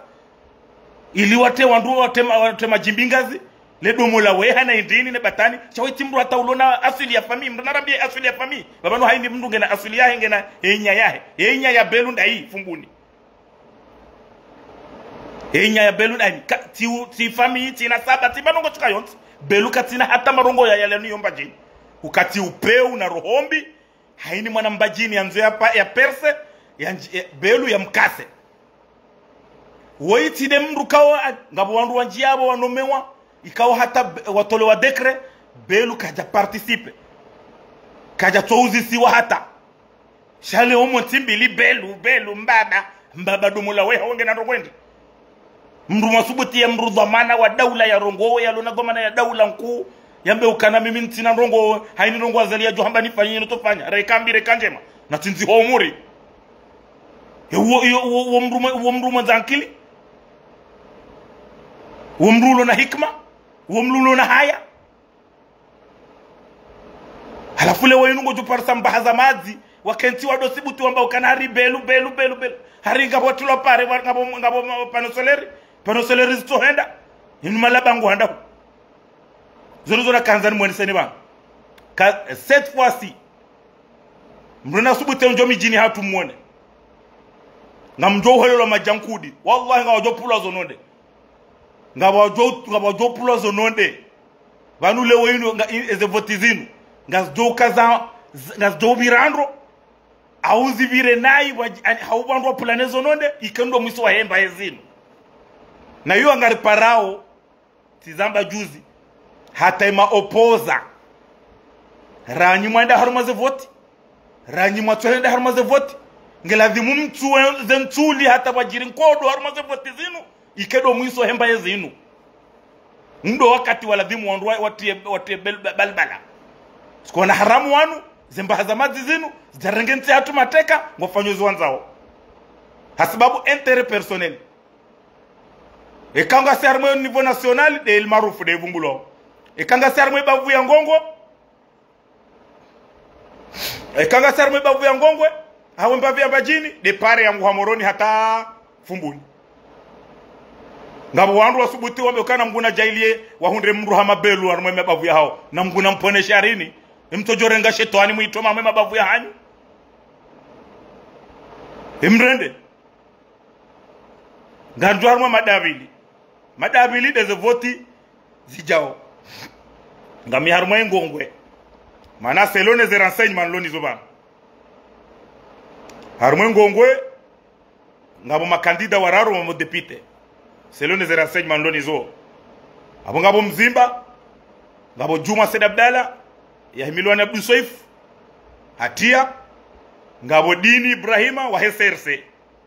Ili watre wandru watre ma-, watre madjimbi ngazi. Le domo la weha na indrini ne batani. Sha waitsi mdru hata ulo na aswili ya famille. Mdru narambiye aswili ya famille. Pvapvanu haini mdru ngena aswili yahe ngena ye inya yahe. Ye inya ya Belu ndayi Fumbuni. Ye inya ya Belu ndayi. Ka-, tsi u-, tsi famille, tsi nasaba, tsi marongozi tsika yontsi. Belu katsina hata marongozi ya, ya lenu yo Mbadjini. Ukati upeu na roho mbi. Haini mwana Mbadjini yandzo ya pa-, ya percer, ya ndji-, ya, Belu ya mkase. Woyi tsi de mdru kawo a-, ngapvo wandru wandji yapvo wanomewa, ikawo hata be-, watolewa décret, Belu kadja participer. Kadja tsouzisiwa hata. Sha le omo ntsi mbili Belu, Belu, mbaba, mbaba domo la weha wenge na ndrongoo ndri. Mdru masubuti ya mdru dhwamana wa daula ya rongowe, yalo na dhwamana ya daula nkuu, yambe ukana mimi ntsina ndrongoo, haini ndrongoo Azali yadjo hamba nifanye, nitsofanya, reka mbi, reka ndjema, na tsindzi ho umuri. Ye uwo, uwo, uwo, uwo mdru mwe-, uwo mdru mwendza ankili? Uwo mdru ulo na hikima? Uwo mdru ulo na haya? Halafu leo inu ngodjo parisa mbaha za madzi, wakentsi wado sibuti wamba ukana hari Belu, Belu, Belu, Belu. Hari ngapvo tilwa pare, wa-, ngapvo, ngapvo ma-, panneau solaire, panneau solaire zitsohenda. Inu malabangu handa hu. Zinu zo nakandza nimweneseni pvanu. Ka, cette fois-ci, mndru nasubutu ndjo midjini hatru mwone. Ngamdjo uhelelwa madjankudi. Wallahi, ngwadjo pvulwa zo nonde. Ngwadjo, ngwadjo pvulwa zo nonde. Pvanu leo inu, nga, i, eze voti zinu. Ngazidjo ukaza, z-, ngazidjo upvira ndro. Au zipvire nayi, wa, ani, hau pvandru wapvulane zo nonde, ike ndo mwiso wa hemba yezinu. Na iyo ngariparao, tsizamba juzi, hata ema opposants. Ranyi mwenda harumwa ze voti. Ranyi mwatsohenda harumwa ze voti. Ngeladhimu mtsuwe ze ntsuli hata pvwadjiri nkodo harumwa ze voti zinu. Ike ndo mwiso hemba yezinu. Ndo wakati waladhimu wandru wa, watriye, watriye bel-, ba-, balbala. Sikuona haramu wanu, ze mbaha za madzi zinu, zidjarenge ntsi hatru mateka, ngwafanyo zo wandzao. Hasibabu intérêt personnel. Eka ngasi harumwa niveau national, nde El Maarouf, nde pvumbulwao. Eka ngasi harumwa bavu ya Ngongwe, eka ngasi harumwa bavu ya Ngongwe, hawu mbavu ya Mbadjini, nde pare yangu ha Moroni hata Fumbuni. Ngapvo wandru wasubutu wambe ukana Mngu nadjaanliye, wahundre mndru hama Belu harumwa mabavu yahawo. Na Mngu nampvoneshe harini. Emtsodjorenga shetwani mwitoma harumwa mabavu yahanyu. Emrende. Ngandjo harumwa madavili. Madavili ndeze voti zidjao. Ngami harumwa Ngongwe. Mana selon ze renseignements nilo nazo pvanu. Harumwa Ngongwe, ngapvo makandida wararu wa madéputés. Selon ze renseignements nilo nazo. Apvo ngapvo Mzimba, ngapvo Djumwa Said Abdallah, yahimilwa na Abdou Soefo, hatriya, ngapvo Dini Ibrahima, wahe C R C.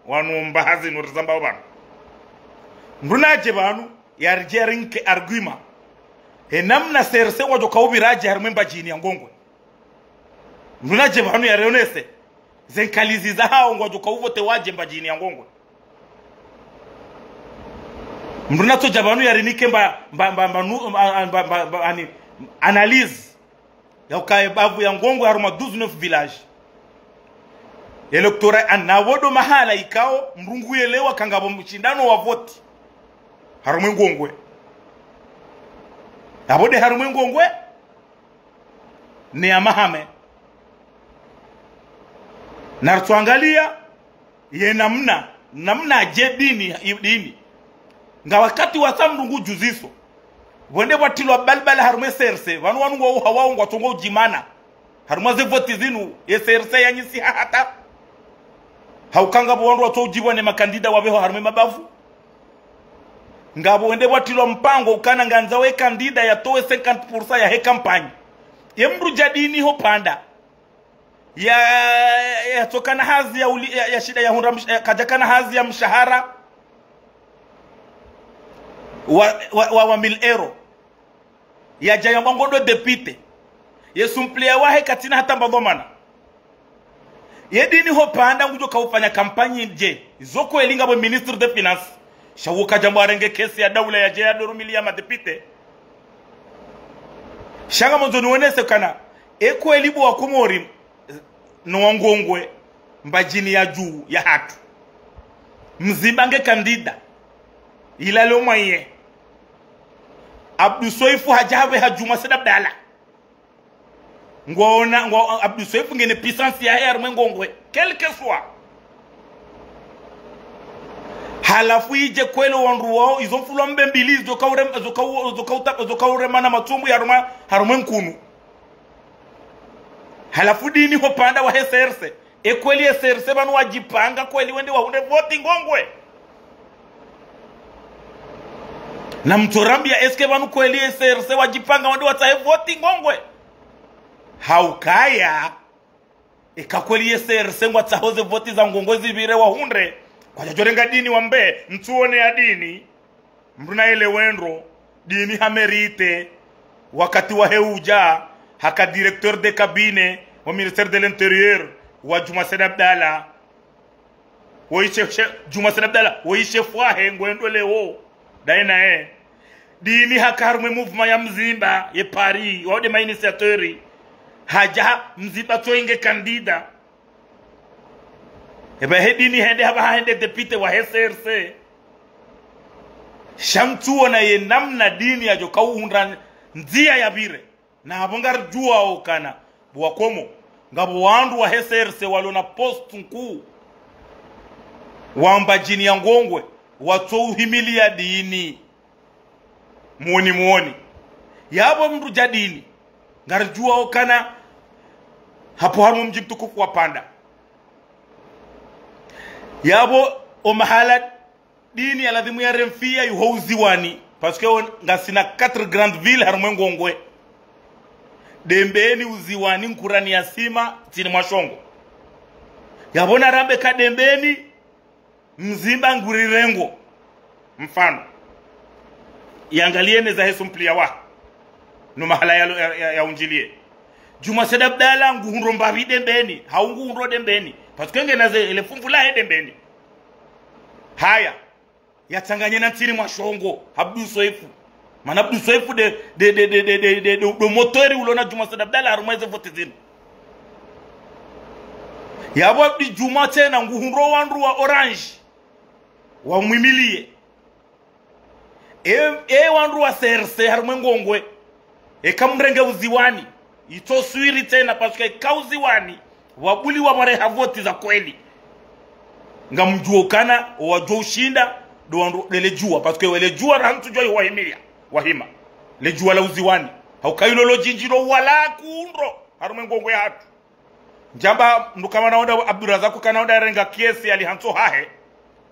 Wanu mbahazi nuri zambao pvanu. Mndru nadje pvanu, yaridje yarinike argument. He namna C R C ngwadjo kaupvira wadje harumwa Mbadjini ya Ngongwe. Mndru nadje pvanu yarionese. Ze nkalizi zahawo ngwadjo kauvote wadje Mbadjini ya Ngongwe. Mndru natsodja pvanu yarinike mba, mba, mba, mba, nu-, mba, mba, mba, mba, ani, analyse. Ya ukaya bavu ya Ngongwe harumwa douze neuf villages. Électorat ana pvo ndo mahala ikao, mndru nguyelewa kangapvo mshindano wa voti. Harumwa Ngongwe. Apvo nde harumwa Ngongwe. Ne ya Mahame. Naritsoangaliya, ye namna, namna dje Dini, i-, Dini. Nga wakati wasa mndru ngudjuziso. Pvwende pvwatrilwa balbala harumwa C R C, pvanu wanu ngwao hawao ngwatsongo udjimana. Harumwa ze voti zinu, ye C R C yanyisiha hata. Hauka ngapvo wandru watso udjipvwa ne makandida wapveho harumwa mabavu. Ngapvo wende pvwatrilwa mpango ukana ngwandzao ye kandida yatowe cinquante pour cent yahe kampanyi. Ye mndru dja Dini ho pvanda. Ya, yatsokana hazi ya uli-, ya, yashinda yahundra msh-, ya, kadjakana hazi ya mshahara wa, wa, wa, wa mille euros. Yadja yamba ngo ndo député. Ye suppléant wahe katsina hata mba dhwamana. Ye Dini ho pvanda ngudjo kaufanya kampanyi dje. Izo kweli ngapvo ministre des finances. Sha wo kadjamba arenge kesi ya daula yadje yadorumiliya madéputé. Sha ngamondzo niwonese kana, e kweli bo wa Komori, no wa Ngongwe, Mbadjini ya dju, ya hatru. Mzimba nge kandida. Ila leo mwaye. Abdou Soefo hadja hapveha Djumwa Said Abdallah. Ngwaona, ngwa, Abdou Soefo ngena puissance yahe harumwa Ngongwe. Quel que soit. Halafu idje kweli wandru wao, izo mfulwa mbe mbili, zo kaure-, zo kau-, zo kauta-, zo kauremana matsumbu ya harumwa, harumwa nkunu. Halafu Dini ho pvanda wahe C R C. E kweli ye C R C pvanu wadjipanga kweli wende wahundre voti Ngongwe. Namtsorambiya est-ce que pvanu kweli ye C R C wadjipanga wende watsahe voti Ngongwe. Haukaya. Eka kweli ye C R C ngwatsaho ze voti za Ngongwe zipvire wahundre. Kwadjadjorenga Dini wambe, ntsuone ya Dini. Mndru nayelewe ndro, Dini ha mérité, wakati wahe udja, haka directeur de cabinet, wa ministère de l'Intérieur, wa Djumwa Said Abdallah. Woyi chef, chef, Djumwa Said Abdallah, woyi chef wahe, ngwendo leo. Daye naye. Dini haka harumwa mouvement ya Mzimba, ye Paris, wao nde ma initiateurs. Hadja ha, Mzimba tso inge kandida. Eba he Dini hende hapvaha hende député wahe C R C. Sha mtsuona ye namna dini yadjo kauhundra ndzia yapvire. Na hapvo ngaridjuwao ukana, bo wakomori, ngapvo wandru wahe C R C walo na poste nkuu wa Mbadjini ya Ngongwe, watsouhimilia dini. Mwoni, mwoni. Yapvo mndru dja dini, ngaridjuwao ukana, hapvo harumwa mdji mtukufu wa Panda. Yapvo omahala dini ya lazimu yaremfia yuho Uziwani, parce que o ngasina quatre grandes villes harumwa Ngongwe. Dembeni, Uziwani, Nkurani ya Sima, Ntsini mwa Shongo. Yapvo narambe ka Dembeni, Mzimba ngurirengo. Mfano. Yangalieni zahe sumpli ya waha. No mahala ya, ya, ya, yaundjilie. Djumwa Said Abdallah nguhundro mbapvi Dembeni, hau nguhundro Dembeni. Parce que ngena ze, ele fumvu lahe Dembeni. Haya. Yatsanganye na Ntsini mwa Shongo, Abdou Soefou. Mana Abdou Soefou nde, nde, nde moteur ulo na Djumwa Said Abdallah harumwa eze vote zinu. Yapvo Abdi Djumwa tsena nguhundro wandru wa Orange wamwimilie. E, e wandru wa C R C harumwa Ngongwe. Eka mrenge Uziwani, itso swiri tsena, parce que eka Uziwani wabuliwa wareha voti za kweli, ngamdjuo ukana owadjo ushinda ndo wandru ndele Djumwa, parce que wele Djumwa raha ntsudjuwa iho wahimilia, wahima. Le Djumwa la Uziwani. Hauka ilo lo djindji lo wala kundro harumwa Ngongwe yahatru. Ndjamba mndru kama naonda Abdourazak kana onda renga kiesi ali hantso hahe.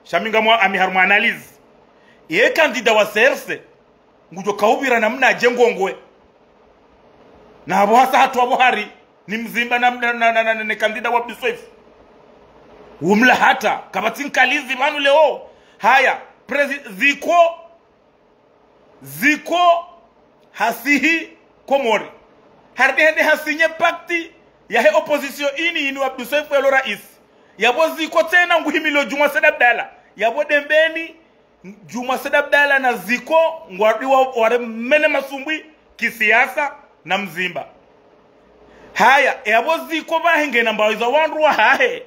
Sha mi ngamwa ami harumwa analyse. Ye candidat wa C R C ngudjo kaupvira namnadje Ngongwe? Na hapvo hasa hatru hapvo hari ni Mzimba na, na, na, na, na, ne candidat wa Abdou Soefou. Wumla hata kapvatsi nkalizi pvanu leo. Haya, presi-, Ziko Ziko hasihi Komori. Harudi hende hasinye pacte yahe opposition ini, ini Abdou Soefou yalo rais. Yapvo Ziko tsena nguhimilio Djumwa Said Abdallah. Yapvo Dembeni, Djumwa Said Abdallah na Ziko ngwarudi wa, waremene masumbwi kisiasa na Mzimba. Haya, yapvo Ziko pvahe ngena mbawi za wandru wahahe.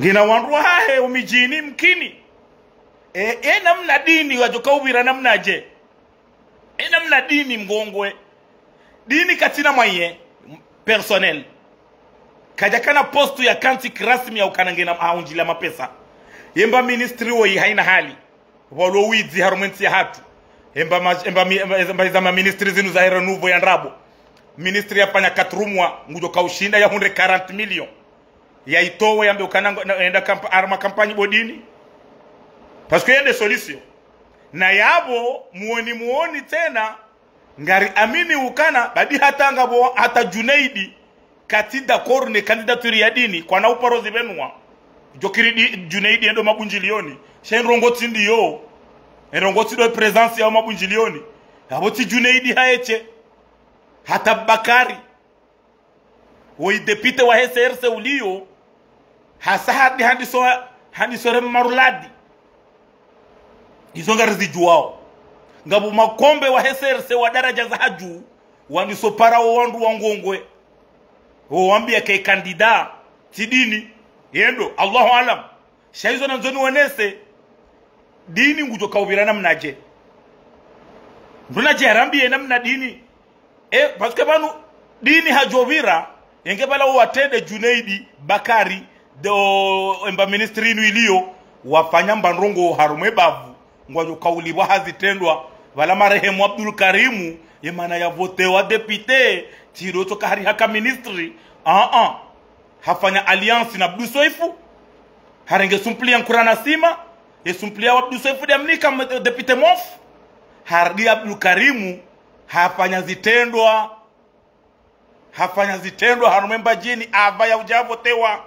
Ngena wandru wahahe omidjini mkini. E, e namna dini wadjo kaupvira namnadje? E namna dini Mngongwe. Dini katsina mwaye personnel. Kadjakana poste ya kantsi kirasmi ya ukana ngena aundjila mapesa. Yemba ministri woyi haina hali. Pvwalo widzi harumwa entsi yahatru. Emba ma-, emba mi-, emba, emba iza ma ministri zinu za hera nuvo ya ndrabo. Ministri yafanya quatre mois, ngudjo kaushinda yahundre quarante millions. Yaitowe yambe ukana ngo-, na, enda kampa-, harumwa kampanyi bo dini. Parce que yende solution. Na yapvo, muoni muoni tsena, ngari amini ukana, badi hata ngapvo, hata Junaidi, katsi d'accord ne candidature ya dini, kwana uparo zibenua. Djokiri di, Junaidi endo mabundjilioni. Sha endrongo tsi ndiyo. Endrongo tsi ndo présence ya mabundjilioni. Yapvo tsi Junaidi haeshe. Hata Bakari. Woyi député wahe C R C uliyo. Hasa hadi, hadi so, hadi sore maruladi. Izo ngarizidjuwao. Ngapvo makombe wahe C R C wa daraja za hadju, waniso para wo wandru wa Ngongwe. Wo wambia ke candidat, tsi dini. Yendo, Allahu alam. Sha izo nandzo niwonese, dini ngudjo kaupvira namnadje? Mndru nadje harambiye namna dini. E, parce que pvanu dini hadjopvira, yenge pvala wo watrende Junaidi, Bakari, ndo emba ministri inu iliyo, wafanya mba ndrongo harumwa ebavu, ngwadjo kaulipvwa hazitrendwa, pvala marehemu Abdul Karimu, yemana yavotewa député, tsi ndo tsoka hari haka ministri, ah, ah. Hafanya alliance na Abdou Soefou, harenge sumpli ya Nkurani ya Sima, ye sumpli ya Abdou Soefou de amnika m-, député mof, harudi Abdul Karimu, hafanya zitrendwa, hafanya zitrendwa harumwa Mbadjini, apva ya udja votewa.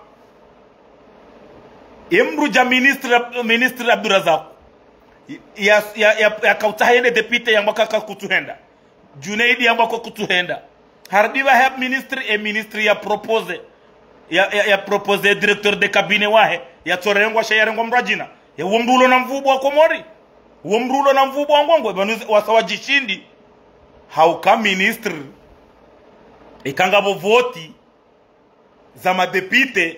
Ye mndru dja ministre, ministre Abdourazak. Ya, ya, ya, ya kautsaha yende député yamba kaka kutsuhenda. Junaidi yamba ko kutsuhenda. Harudi pvahe ministre, e ministre ya proposé. Ya, ya, ya proposé directeur de cabinet wahe. Yatsorengwa sha yarengwa mndru adjina. Ye wo mndru ulo na nvuu bo wa Komori. Wo mndru ulo na nvuu bo wa Ngongwe, pvanu wasa wadjishindi. Hauka ministre. Eka ngapvo voti za madéputé,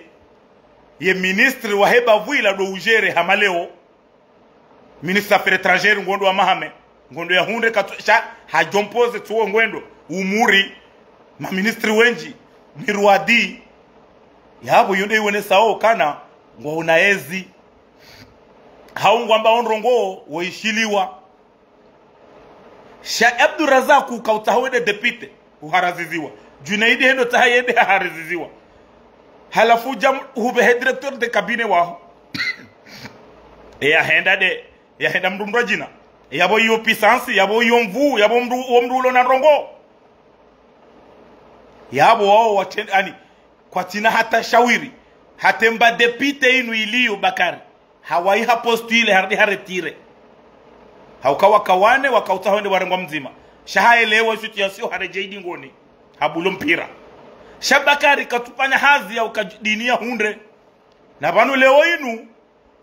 ye ministre wahe bavu ila ndo ujere hama leo. Ministre affaires étrangères ngondo wa mahame, ngondo ya hundre katsu, sha, hadjompoze tsuwo ngwendo, umuri, maministri wendji, mirwadi. Yapvo yonde iwonesao kana, ngwauna ezi. Hau ngwamba ondrongo, woishiliwa. Sha Abdurazaku kautsaha wende député, uharaziziwa. Junaidi hendo tsaha yende haharaziziwa. Halafu jam hupvehe directeur de cabinet waho. Eya henda de, eya henda mndru mndru ajina. Yapvo iyo puissance, yapvo iyo nvuu, yapvo mndru, uwo mndru ulo na ndrongo. Yapvo wao watsende, ani, kwatsina hata shawiri. Hata emba député inu iliyo Bakari. Hawayi hapostule, harudi haretire. Hauka waka wane, wakautsaha wende warengwa mdzima. Sha haelewa situation haredjei dingoni. Habulo mpira. Sha Bakari katsufanya hazi ya uka dini ya hundre. Na pvanu leo inu,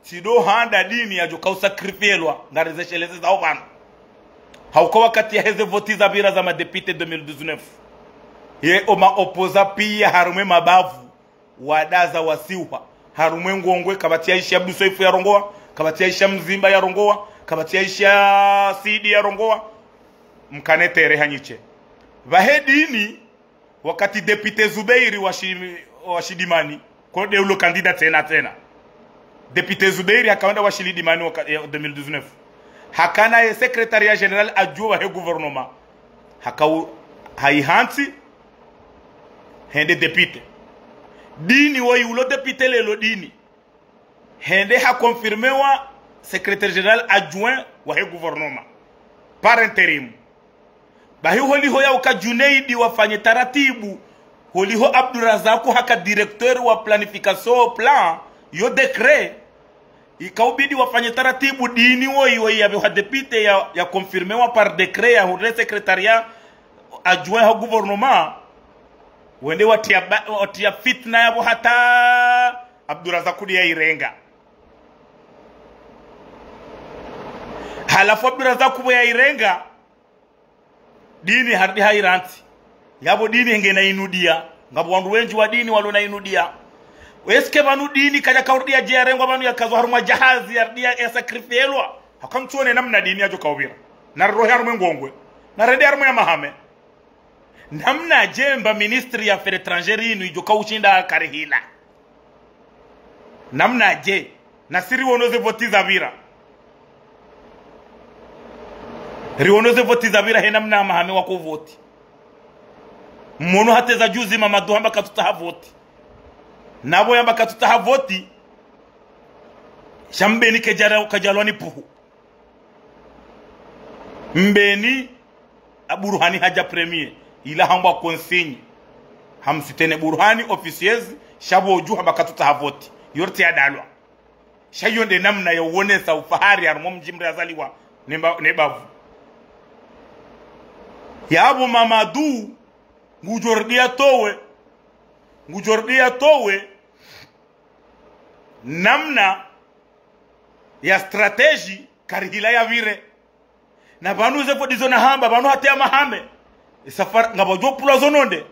tsi ndo handa dini yadjo kausakrifiyelwa, ngarizesheleze zao pvanu. Hauka wakati yaheze voti zapvira za madéputé deux mille dix-neuf. Ye oma opposants piya harumwa emabavu. Wadaza wasiuha. Harumwa engongwe, kapvatsi ya Aisha Abdu Soifu yarongowa, kapvatsi ya Aisha Mzimba yarongowa, kapvatsi ya Aisha Sidi yarongowa. Mkane tere hanyiche. Pvahe dini, wakati député Zubeiri wa Shi-, wa Shidimani, ko nde ulo candidat tsena tsena. Député Zubeiri hakawenda wa Shilidimani waka, ya deux mille dix-neuf. Hakana ye secrétariat général adjoint wahe gouvernement. Hakau, haihantsi, hende député. Dini woyi ulo député lelo dini. Hende haconfirmewa secrétaire général adjoint wahe gouvernement. Par intérim. Bahi holiho yauka Junaidi wafanye taratibu. Holiho Abdurazaku haka directeur wa planification plan, yo décret. Ikaubidi wafanye taratibu dini woyi, woyi yapvehwa député ya, yaconfirmewa par décret ya hundre secrétariat adjoint ha gouvernement. Wende watriya ba-, watriya fitna yapvo hata Abdurazaku nde yairenga. Halafu Abdurazaku pvo yairenga, dini harudi hairantsi. Yapvo dini ngena inudiya. Ngapvo wandru wendji wa dini walo na inudiya. Est-ce que pvanu dini kadja kaurudiya dje yarengwa pvanu yakazwa harumwa djahazi yarudi ya, yasakrifiyelwa? Hakamtsuone namna dini yadjo kaupvira. Narirohe harumwa engongwe. Narende harumwa ya mahame. Namnadje mba ministre ya affaires étrangères inu idjo kaushinda Karihila? Namnadje? Nasi riwono ze voti zapvira. Riwono ze voti zapvira he namna mahame wako voti. Mwono hata za juzi Mamadu hamba katsutsaha voti. Napvo yamba katsutsaha voti. Sha Mbeni kedjara, kadjalwa ni puhu. Mbeni, a Burhani hadja premier, ila hambwa consigne. Hamsoutenir Burhani, officiers, sha pvo dju hamba katsutsaha voti. Yo ritsi yadalwa. Sha yo nde namna ya uonesa ufahari harumwa mdji mdru yazaliwa, ne mba-, ne bavu. Yapvo Mamadu, ngudjo rudiya towe, ngudjo rudiya towe, namna ya stratégie Karihila yapvire. Na pvanu ze voti zo nahamba, pvanu hata ya mahame. Safari, ngapvadjo pvulwa zo nonde.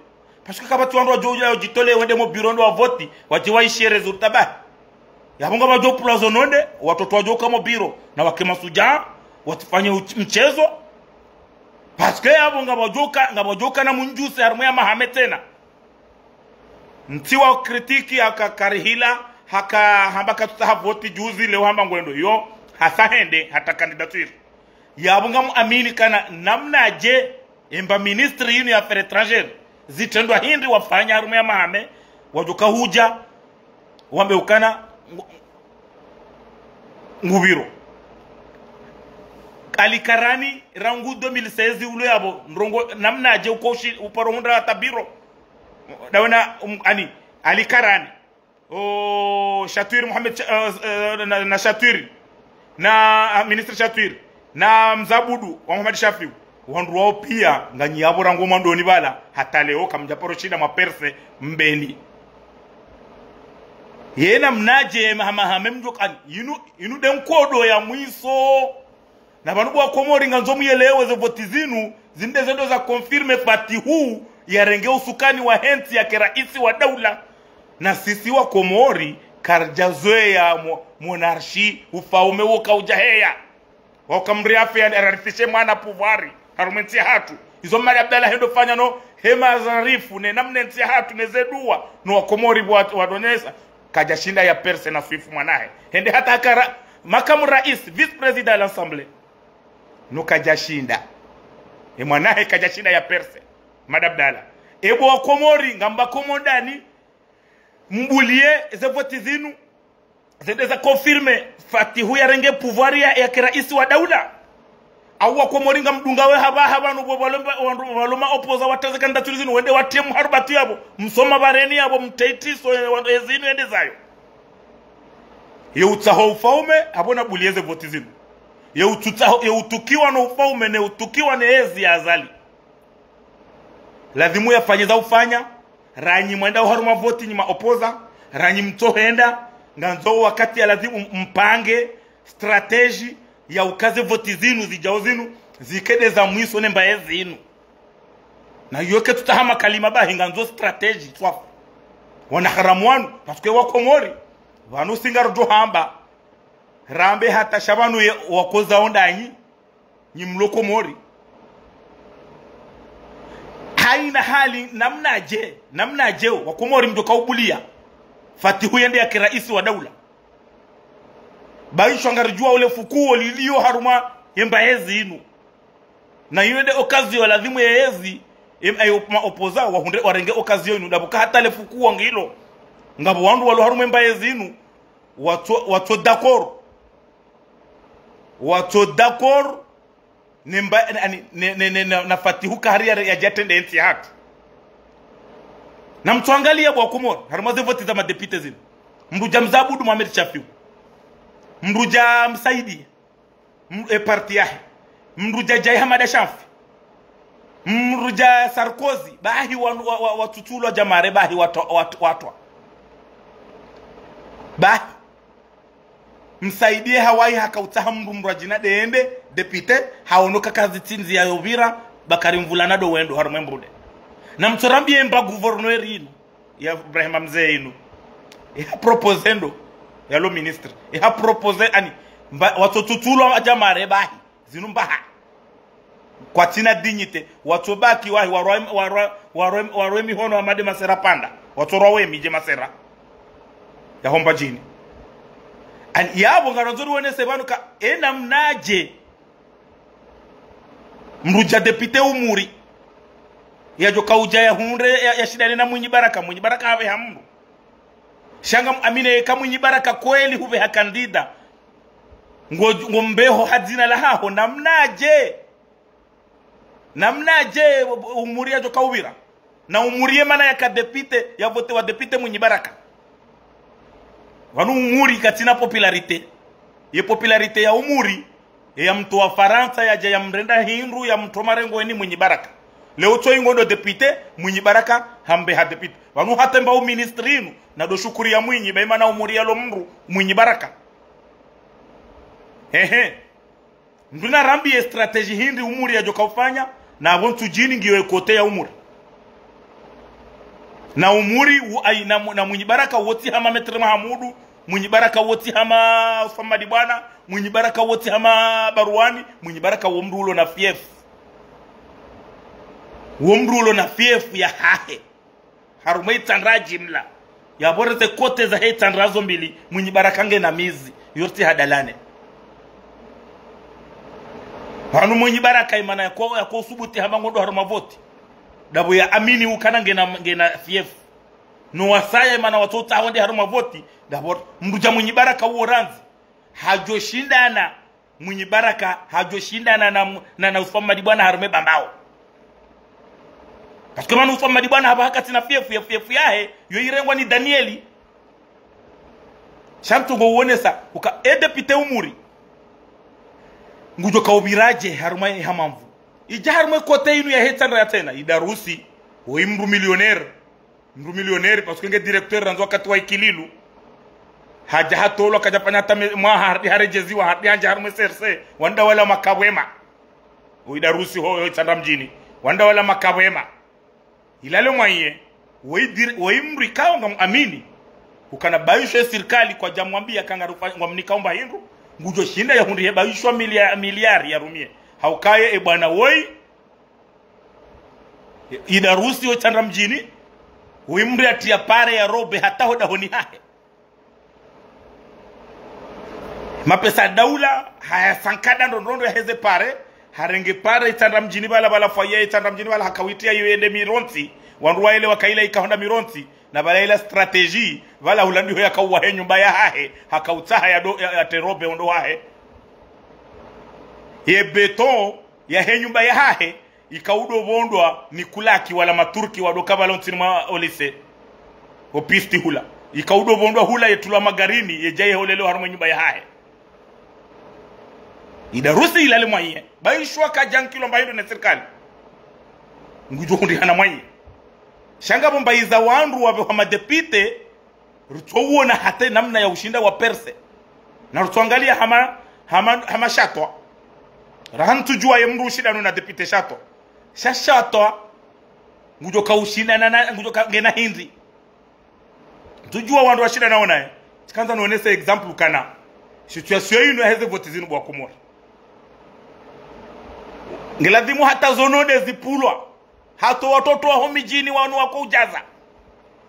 Parce que kapvatsi wandru wadjo udja wadjitolee wende mo bureau ndo wavoti, wadje waishiye résultat bahi. Yapvo ngapvadjo pvulwa zo nonde, watoto wadjo uka mo bureau, na wake masudjaa, watsifanye uch-, mchezo. Parce que yapvo ngapvadjo uka, ngapvadjo uka na mundjuse harumwa ya mahame tsena. Ntsi wa critique haka Karihila, haka hamba katsutsaha voti juzi, leo hamba ngwendo. Yo, hasa hende, hata candidature. Yapvo ngamuamini kana namnadje, emba ministre yinu ya affaires étrangères, zitrendwa hindri wafanya harumwa ya mahame, wadjo kahudja, wambe ukana, ngu-, ngupviro. Ali Karani, rangu deux mille seize ulo yapvo, ndrongo, namnadje uko ushi-, uparo hundra hata bureau. Dawena, um, ani, Ali Karani. O, Shatwiri Mohamed Sha-, eh, eh, na, na Shatwiri. Na, ah, ministre Shatwiri. Na Mzabudu wa Mohamed Shafiu. Wandru wao piya, nganyi yapvo rangu mwandoni pvala. Hata leo, kamdja paro shinda mwa percer Mbeni. Ye namnadje, maha-, mahame mdjo kani. Inu, inu nde nkodo ya mwiso. Na pvanu bo wa Komori ngandzo muyelewe ze voti zinu, zinde zendo za confirmer Fatihu yarenge usukani wahe ntsi yake raisi wa daula. Na sisi wa Komori, karidja zoweya mo-, monarchie, ufaume wo kaudja heya. Waka mriafe ya rarifishe mwana pouvoir harumwa entsi yahatru. Izo Mmadi Abdallah hendo fanya no hema zarifu ne namna entsi yahatru ne ze dua no Wakomori wa, wadonesa. Kadjashinda ya percer na Swifu mwanahe. Hende hata haka ra-, makamu rais, vice-président à l'Assemblée. No kadjashinda. E mwanahe kadjashinda ya percer. Mmadi Abdallah. Ebo Wakomori, ngamba komondani, mbulie ze voti zinu, zende za confirmer Fatihu yarenge pouvoir ya, ya kiraisi wa daula. Au Wakomori ngamdunga we hapvaha pvanu pvo pvalomba, wandru, pvaloma opposants wateze candidature zinu, wende watie mharubatu yapvo, msoma pvareni yapvo, mteitiso, e, wa-, e zinu yende zayo. Ye utsaho ufaume, apvo nabulie ze voti zinu. Ye utsutsaho, ye utukiwa no ufaume, ne utukiwa ne ezi ya Azali. Lazimu yafanye za ufanya, ranyi mwenda oharumwa voti nyi ma opposants, ranyi mtsohenda, ngandzo wakati ya lazimu mpange stratégie ya uka ze voti zinu, zidjao zinu, zike nde za mwiso ne mbaye zinu. Na yoke tsutsaha makalima bahi ngandzo stratégie, swafi. Wanaharamu wanu, parce que Wakomori, pvanu si ngaridjo hamba, rambe hata sha pvanu ye wakoza ondanyi, nyi mlo Komori. Haina hali namnadje, namnadje, Wakomori mdjo kaubulia Fatihu yende yake raisi wa daula. Baishwa ngaridjuwa ule fukuo lilio harumwa embaye zinu. Na iyo nde occasion lazimu ye ezi, em, ayo ma opposants, wahundre, warenge occasion inu, ndapvo ka hata le fukuo ngilo. Ngapvo wandru walo harumwa embaye zinu, watso, watso d'accord. Watso d'accord ne mba-, ani, ne, ne, ne, na, na Fatihu kahari ya, yadje yatrende entsi yahatru. Na mtsoangalia bo Wakomori, harumwa ze voti za madéputés zinu. Mdru dja Mze Abdou Mohamed Chafiou. Mdru dja Msaidie. M-, e parti yahe. Mdru dja Djae Hamada Chanfi. Mdru dja Sarkozy. Bahi wa, wa, wa, watsutsulwa djamare, bahi watwa, watwa, watwa. Bahi. Msaidie hawayi haka utsaha mdru mdru adjina nde yende, député, haono ka kazi tsi ndziya yopvira, Bakari Mvula na ndo wendo, harumwa embude. Na mtsorambie mba gouverneur inu, ya Ibrahima Mze inu. Eha proposé ndo, ya lo ministre. Eha proposé ani, mba, watsotsutsulwa djamare bahi, zinu mbaha. Kwatsina dignité, watsobaki wahi, warwa, warwa, warwa, warwa mihono Hamada Masera pvanda. Watsorwa wemi dje Masera. Ya homba djini. Ani, yapvo ngarandzo riwonese pvanu ka, e namnadje. Mdru dja député Umuri. Yadjo kaudja yahundre, ya, yashindane na Mwinyi Baraka. Mwinyi Baraka hapveha mdru. Sha ngamwamini eka Mwinyi Baraka kweli hupveha candidat. Ngo, ngombeho ha dzina lahaho, namnadje. Namnadje Umuri yadjo kaupvira. Na Umuri ye mana yaka député, yavotewa député Mwinyi Baraka. Pvanu Umuri katsina popularité. Ye popularité ya Umuri, ye ya mtowa Farantsa, yadja yamrenda hindru, yamtowa marengweni Mwinyi Baraka. Leo tso ingo ndo député, Mwinyi Baraka, hambeha député. Pvanu hata mba u ministre inu, na ndo shukuri ya Mwinyi, ba imana Umuri yalo mdru, Mwinyi Baraka. Ehe. Mdru narambiye stratégie hindri Umuri yadjo kaufanya, na pvo Ntsudjini ngiyo e côté ya Umuri. Na Umuri, u-, ai, na, na Mwinyi Baraka, wotsi hama Maître Mahamudu, Mwinyi Baraka wotsi hama Ufa Mmadi Bwana, Mwinyi Baraka wotsi hama Baruani, Mwinyi Baraka wo mdru ulo na fief. Wo mdru ulo na fief yahahe. Harumwa itsandra jimla. Yapvo reze côté zahe itsandra zo mbili, Mwinyi Baraka ngena mizi, yortsi hadalane. Pvanu Mwinyi Baraka imana yako, yako usubuti hama ngondo harumwa voti. Ndapvo yaamini ukana ngena, ngena fief. No wasaya imana watsotsaha wende harumwa voti. Ndapvo mdru dja Mwinyi Baraka uwo randzi. Hadjo shindana Mwinyi Baraka hadjo shindana na, na, na Ufa Mmadi Bwana harumwa e Bambao. Parce que mana Ufa Mmadi Bwana hapvaha katsina fief, ya fief yahe, yo irengwa ni Danieli. Sha mtsungo uonesa, uka e député Umuri. Ngudjo kaupviradje harumwa e hamamvu. Idja harumwa e côté inu yahe itsandra ya tsena, Idarusi, wo i mdru millionnaire. Mdru millionnaire, parce que nge directeur randzi wakati wa Ikililu. Hadja hatolwa, kadja fanya hata me-, mwaha, harudi haredjeziwa, harudi handja harumwa e C R C. Wandru wala makabwema. Wo Idarusi ho, yo itsandra mdjini. Wandru wala makabwema. Ilale mwaye, wo i dir-, wo i mdru ikao ngamwamini. Ukana baisho e sirikali kwadja mwambia ka ngarufa-, ngwamnikao mba hindru. Ngudjo shinda yahundrihe baishwa milia-, miliari yarumie. Haukaye e bwana woyi, Idarusi wo Itsandra Mdjini, woyi mndru yatria pare ya robe hata ho dahoni hahe. Mapesa daula, haya sankada ndrondrondro yaheze pare, harenge pare Itsandra Mdjini pvala, pvala fwaya Itsandra Mdjini pvala, hakawitria iyo yende Mirontsi, wandru waelewa kaila ikahonda Mirontsi, na pvala ila stratégie, pvala hula ndiho yakauwa he nyumba yahahe, hakautsaha ya do-, ya, yatre robe ondo wahe. Ye béton yahe nyumba yahahe, ikaudo pvondwa ni kulaki wala maturki wadoka pvala ntsini mwa o lycée. O piste hula. Ikaudo pvondwa hula yetulwa magarini, yeja yeholelwa harumwa e nyumba yahahe. Idarusi ilale mwaye. Baishwa kadjankilwa mba hindru ne sirikali. Ngudjo hundrihana mwaye. Sha ngapvo mba iza wandru wapvehwa madéputé, rutsouona hata namna ya ushinda wa percer. Na rutsoangalia hama, hama, hama Shatwa. Raha ntsudjua ye mndru ushindano na député Shatwa. Sha Shatwa, ngudjo ka ushindana na, ngudjo ka ngena hindri. Ntsudjua wandru washindanao naye. Tsikandza nionese exemple kana situation inu yaheze voti zinu bo wa Komori. Ngeladhimu hata zo node zipvulwa. Hata watoto waho midjini wanu wako udjaza.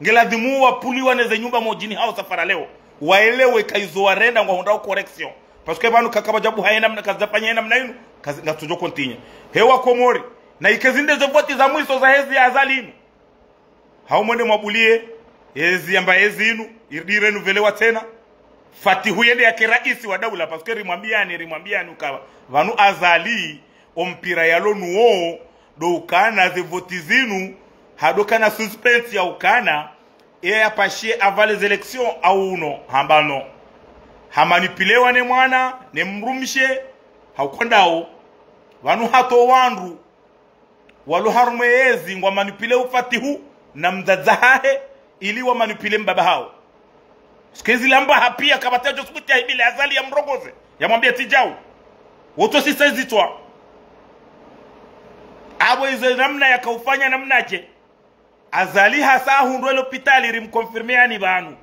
Ngeladhimu wapvuliwa neze nyumba modjini hao safara leo. Waelewe ka izo warenda ngwahundrao correction. Parce que pvanu kakapvadja buha ye namna, kazidjafanya ye namna inu, kazi-, ngatsudjo continuer. He wa Komori. Na ike zinde ze voti za mwiso zahezi Azali inu. Hau mwende mwabulie, ezi yamba ezi inu, iridi renouvelé wa tsena. Fatihu yende yake raisi wa daula, parce que rimwambiani, rimwambiani uka pvanu Azali, o mpira yalo nuwo, ndo ukana ze voti zinu, hadokana suspense ya ukana, eye yapashie avant les élections au non, hamba non. Hamanipulewa ne mwana, ne mdrumshe, hauka ndao, pvanu hata wandru, walo harumwa yezi ngwamanipule o Fatihu na mdzadze hahe ili wamanipule mbaba hawo. Siku ezi lamba hapvia kapvatsi yadjo subuti yahibile Azali yamrongoze, yamwambie tsi djau. Woto sisa zitswa. Apvo izo namna yakaufanya namnadje. Azali hasa ahundrwe lopitali rimconfirmé yani pvanu.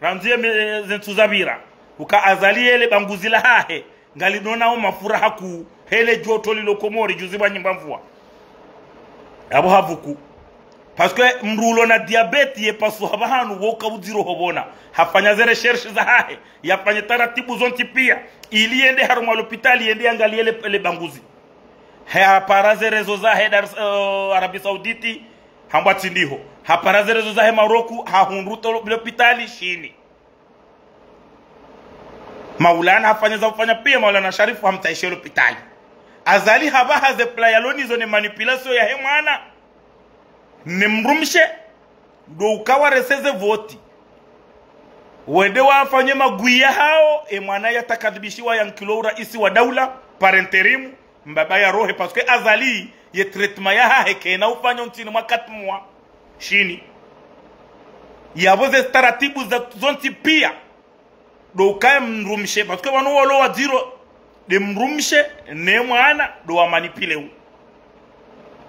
Randzi ye me-, ze ntsu zapvira. Uka Azali yele banguzi lahahe. Ngalidonao mafura haku. Hele djoto lilo Komori djuzi pvwa nyimba mvua. Apvo havuku. Parce que mndru ulo na diabète ye pasuha pvahanu woka udziro hopvona. Hafanya ze recherche zahahe. Yafanye taratibu zontsi pia. Ili yende harumwa lopitali yende yangalie le, le banguzi. Hapara ze réseau zahe Dar, eh, Arabie Saoudite. Hambwa tsi ndiho. Hapara ze réseau zahe Maroku, hahundru to lopitali shini. Maulana hafanya za ufanya pia, Maulana Sharifu hamtsahishe lopitali. Azali hapvaha ze plan yalo nizo ne manipulation yahe mwana. Ne mdrumshe, ndo uka warese ze voti. Wende wafanye magwi yahawo, e mwana yatakadhibishiwa yankilwe uraisi wa daula, par intérim, mbaba yarohe, parce que Azali, ye traitement yahahe kena ufanya ntsini mwa quatre mois. Shini. Yapvo ze taratibu za zontsi pia. Ndo ukaye mdrumshe, parce que pvanu walo wadziro, nde mdrumshe, ne mwana, ndo wamanipule u.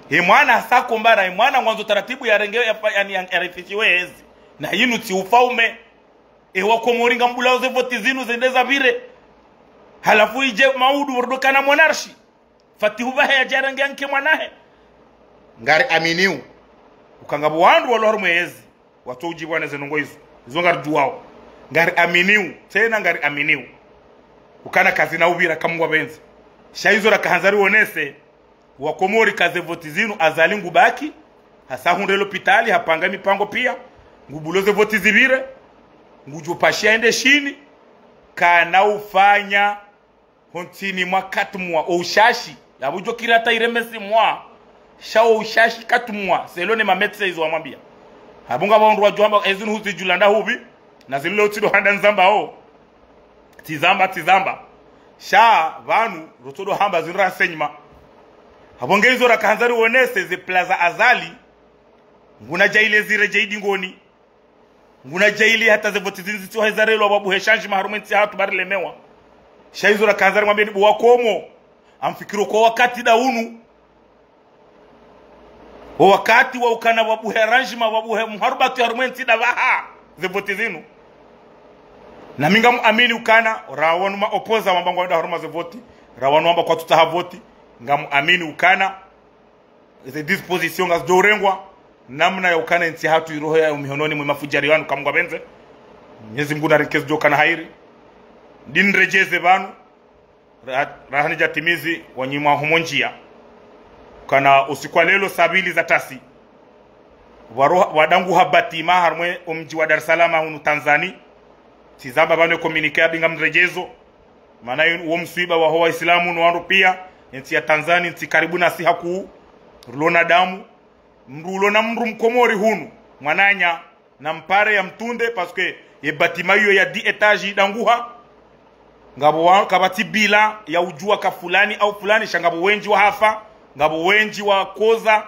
He mwana hasa kombara, he mwana ngwandzo taratibu yarenge, yafa-, yani, ya, yarifishiwe ezi. Na yinu tsi ufaume. E wa Komori ngambulao ze voti zinu zende zapvire. Halafu idje maudu wardokana monarchie. Fatihu pvahe yadjarenge yanike mwanahe. Ngari aminiu. Uka ngapvo wandru walo harumwa yezi. Watso udjibwa ne ze ndrongo izo. Izo ngari djuwao. Ngari aminiu. Tsena ngari aminiu. Ukana kazina upvira kamwe ngwapvendzi. Sha izo rakahandza rionese. Wa Komori ka ze voti zinu Azali ngubaki. Hasa hundre lopitali, hapanga mipango pia. Ngubulo ze voti zipvire. Ngudjo pashia yende shini. Kana ufanya ho ntsini mwa quatre mois, o ushashi. Yapvo djo kiri hata ireme six mois. Sha o ushashi quatre mois. Selon ne ma médecins izo wamwambia. Hapvo ngapvo wandru wadjo hamba, ezi nuhuzi djulanda hupvi. Na zililo tsindo handa ndzambao. Tsizamba, tsizamba. Sha, pvanu, rotsodo hamba zinu renseignements. Hapvo nge izo rakahandza rionese ze plan za Azali. Nguna djaile zire dje idingoni. Nguna djaili hata ze voti zindji tsi waheza relwa wabuhe changement harumwa entsi hatru bari lemewa. Sha izo rakahandza rimwambieni bo wa Komori. Amfikiri ko wakati nda unu. Wo wakati wa ukana wabuhe changement, wabuhe mharubatu harumwa entsi nda pvaha. Ze voti zinu. Na mi ngamuamini ukana, ra wanu ma opposants wamba ngwenda harumwa ze voti, ra wanu wamba kwatsutsaha voti, ngamuamini ukana, ze dispositions ngazidjo urengwa, namna ya ukana entsi yahatru irohe ya mihononi mwe mafudjari wanu kamngwapvendze. Mnyezi Mngu narinike zidjo kana hairi. Ndini redjeze pvanu, ra-, raha nidjatimizi wanyimwa homo ndjia. Kana usiku wa leo saa mbili za tasi, waroha-, wadanguha bâtiment harumwa omdji wa Dar es Salaam hunu Tanzania. Tsizamba pvanu communiqué ya binga mredjezo. Mana yu-, wo mswiba waho waislamu no wandru pia, entsi ya Tanzania, ntsi karibu nasi hakuu, rilo na damu. Mndru ulo na mndru mkomori hunu, mwananya, na mpare ya mtunde, parce que ye bâtiment iyo ya dix étages idanguha. Ngapvo wa-, kapvatsi bilan ya udjua ka fulani au fulani, sha ngapvo wendji wahafa, ngapvo wendji wakoza.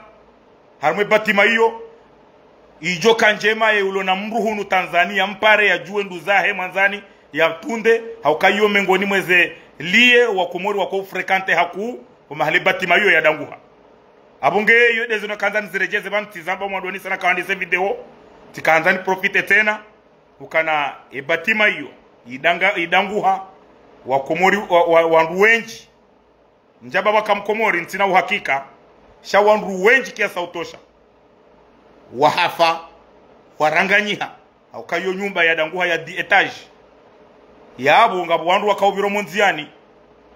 Harumwa ye bâtiment iyo, idjo ka ndjema ye ulo na mndru hunu Tanzania, mpare yadjue nduzahe mwandzani, yatunde, hauka iyo mengoni mweze lieux wakomori wako fréquenté hakuu, wo mahala ye bâtiment iyo yadanguha. Apvo nge iyo ndeze nakandza niziredjeze pvanu, tsizamba mwandroni sana kawandise video, tsikandza ni profité tsena, ukana ye bâtiment iyo, idanga-, idanguha, wakomori, wa, wa, wandru wendji. Ndjamba waka mkomori, ntsina uhakika, sha wandru wendji kiasi ya utosha. Wahafa, waranganyiha, hauka iyo nyumba yadanguha ya dix étages. Yapvo ngapvo wandru wakaupviro mondziani,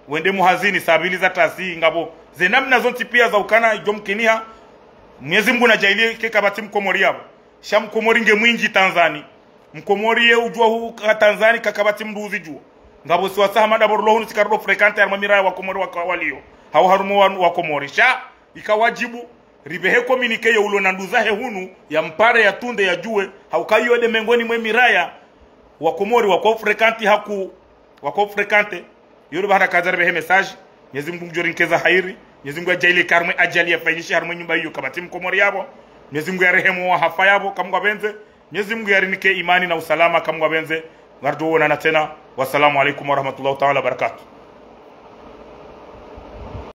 wende muhazini saa mbili za tasi, ngapvo ze namna zontsi pia za ukana idjo mkiniha. Mnyezi Mngu nadjaaliye ke kapvatsi mkomori yapvo. Sha mkomori nge mwindji Tanzania. Mkomori ye udjua huka Tanzania kakapvatsi mndru uzidjua. Ngapvo si wasa hama ndapvo rilo hunu si karilo fréquenté harumwa miraya wakomori waka walio. Hau harumwa wa-, wakomori. Sha, ika wadjibu, ripvehe communiqué ye ulo na nduzahe hunu, ya mpare yatunde yadjue, hauka iyo nde mengoni mwe miraya, wakomori wako fréquenté hakuu, wako fréquenté. Iyo ndo bahara kandza ripvehe message. Mnyezi Mngu ngudjo rinike za hairi. Mnyezi Mngu yadjaaliye ka harumwa ajali yafanyishe harumwa nyumba iyo kapvatsi mkomori yapvo. Mnyezi Mngu yarehemu wahafa yapvo kamngwapvendze. Mnyezi Mngu yarinike imani na usalama kamngwapvendze. Ngaridjo wonana tsena. Wassalamu alaikum warahmatullahi taala wabarakatuh.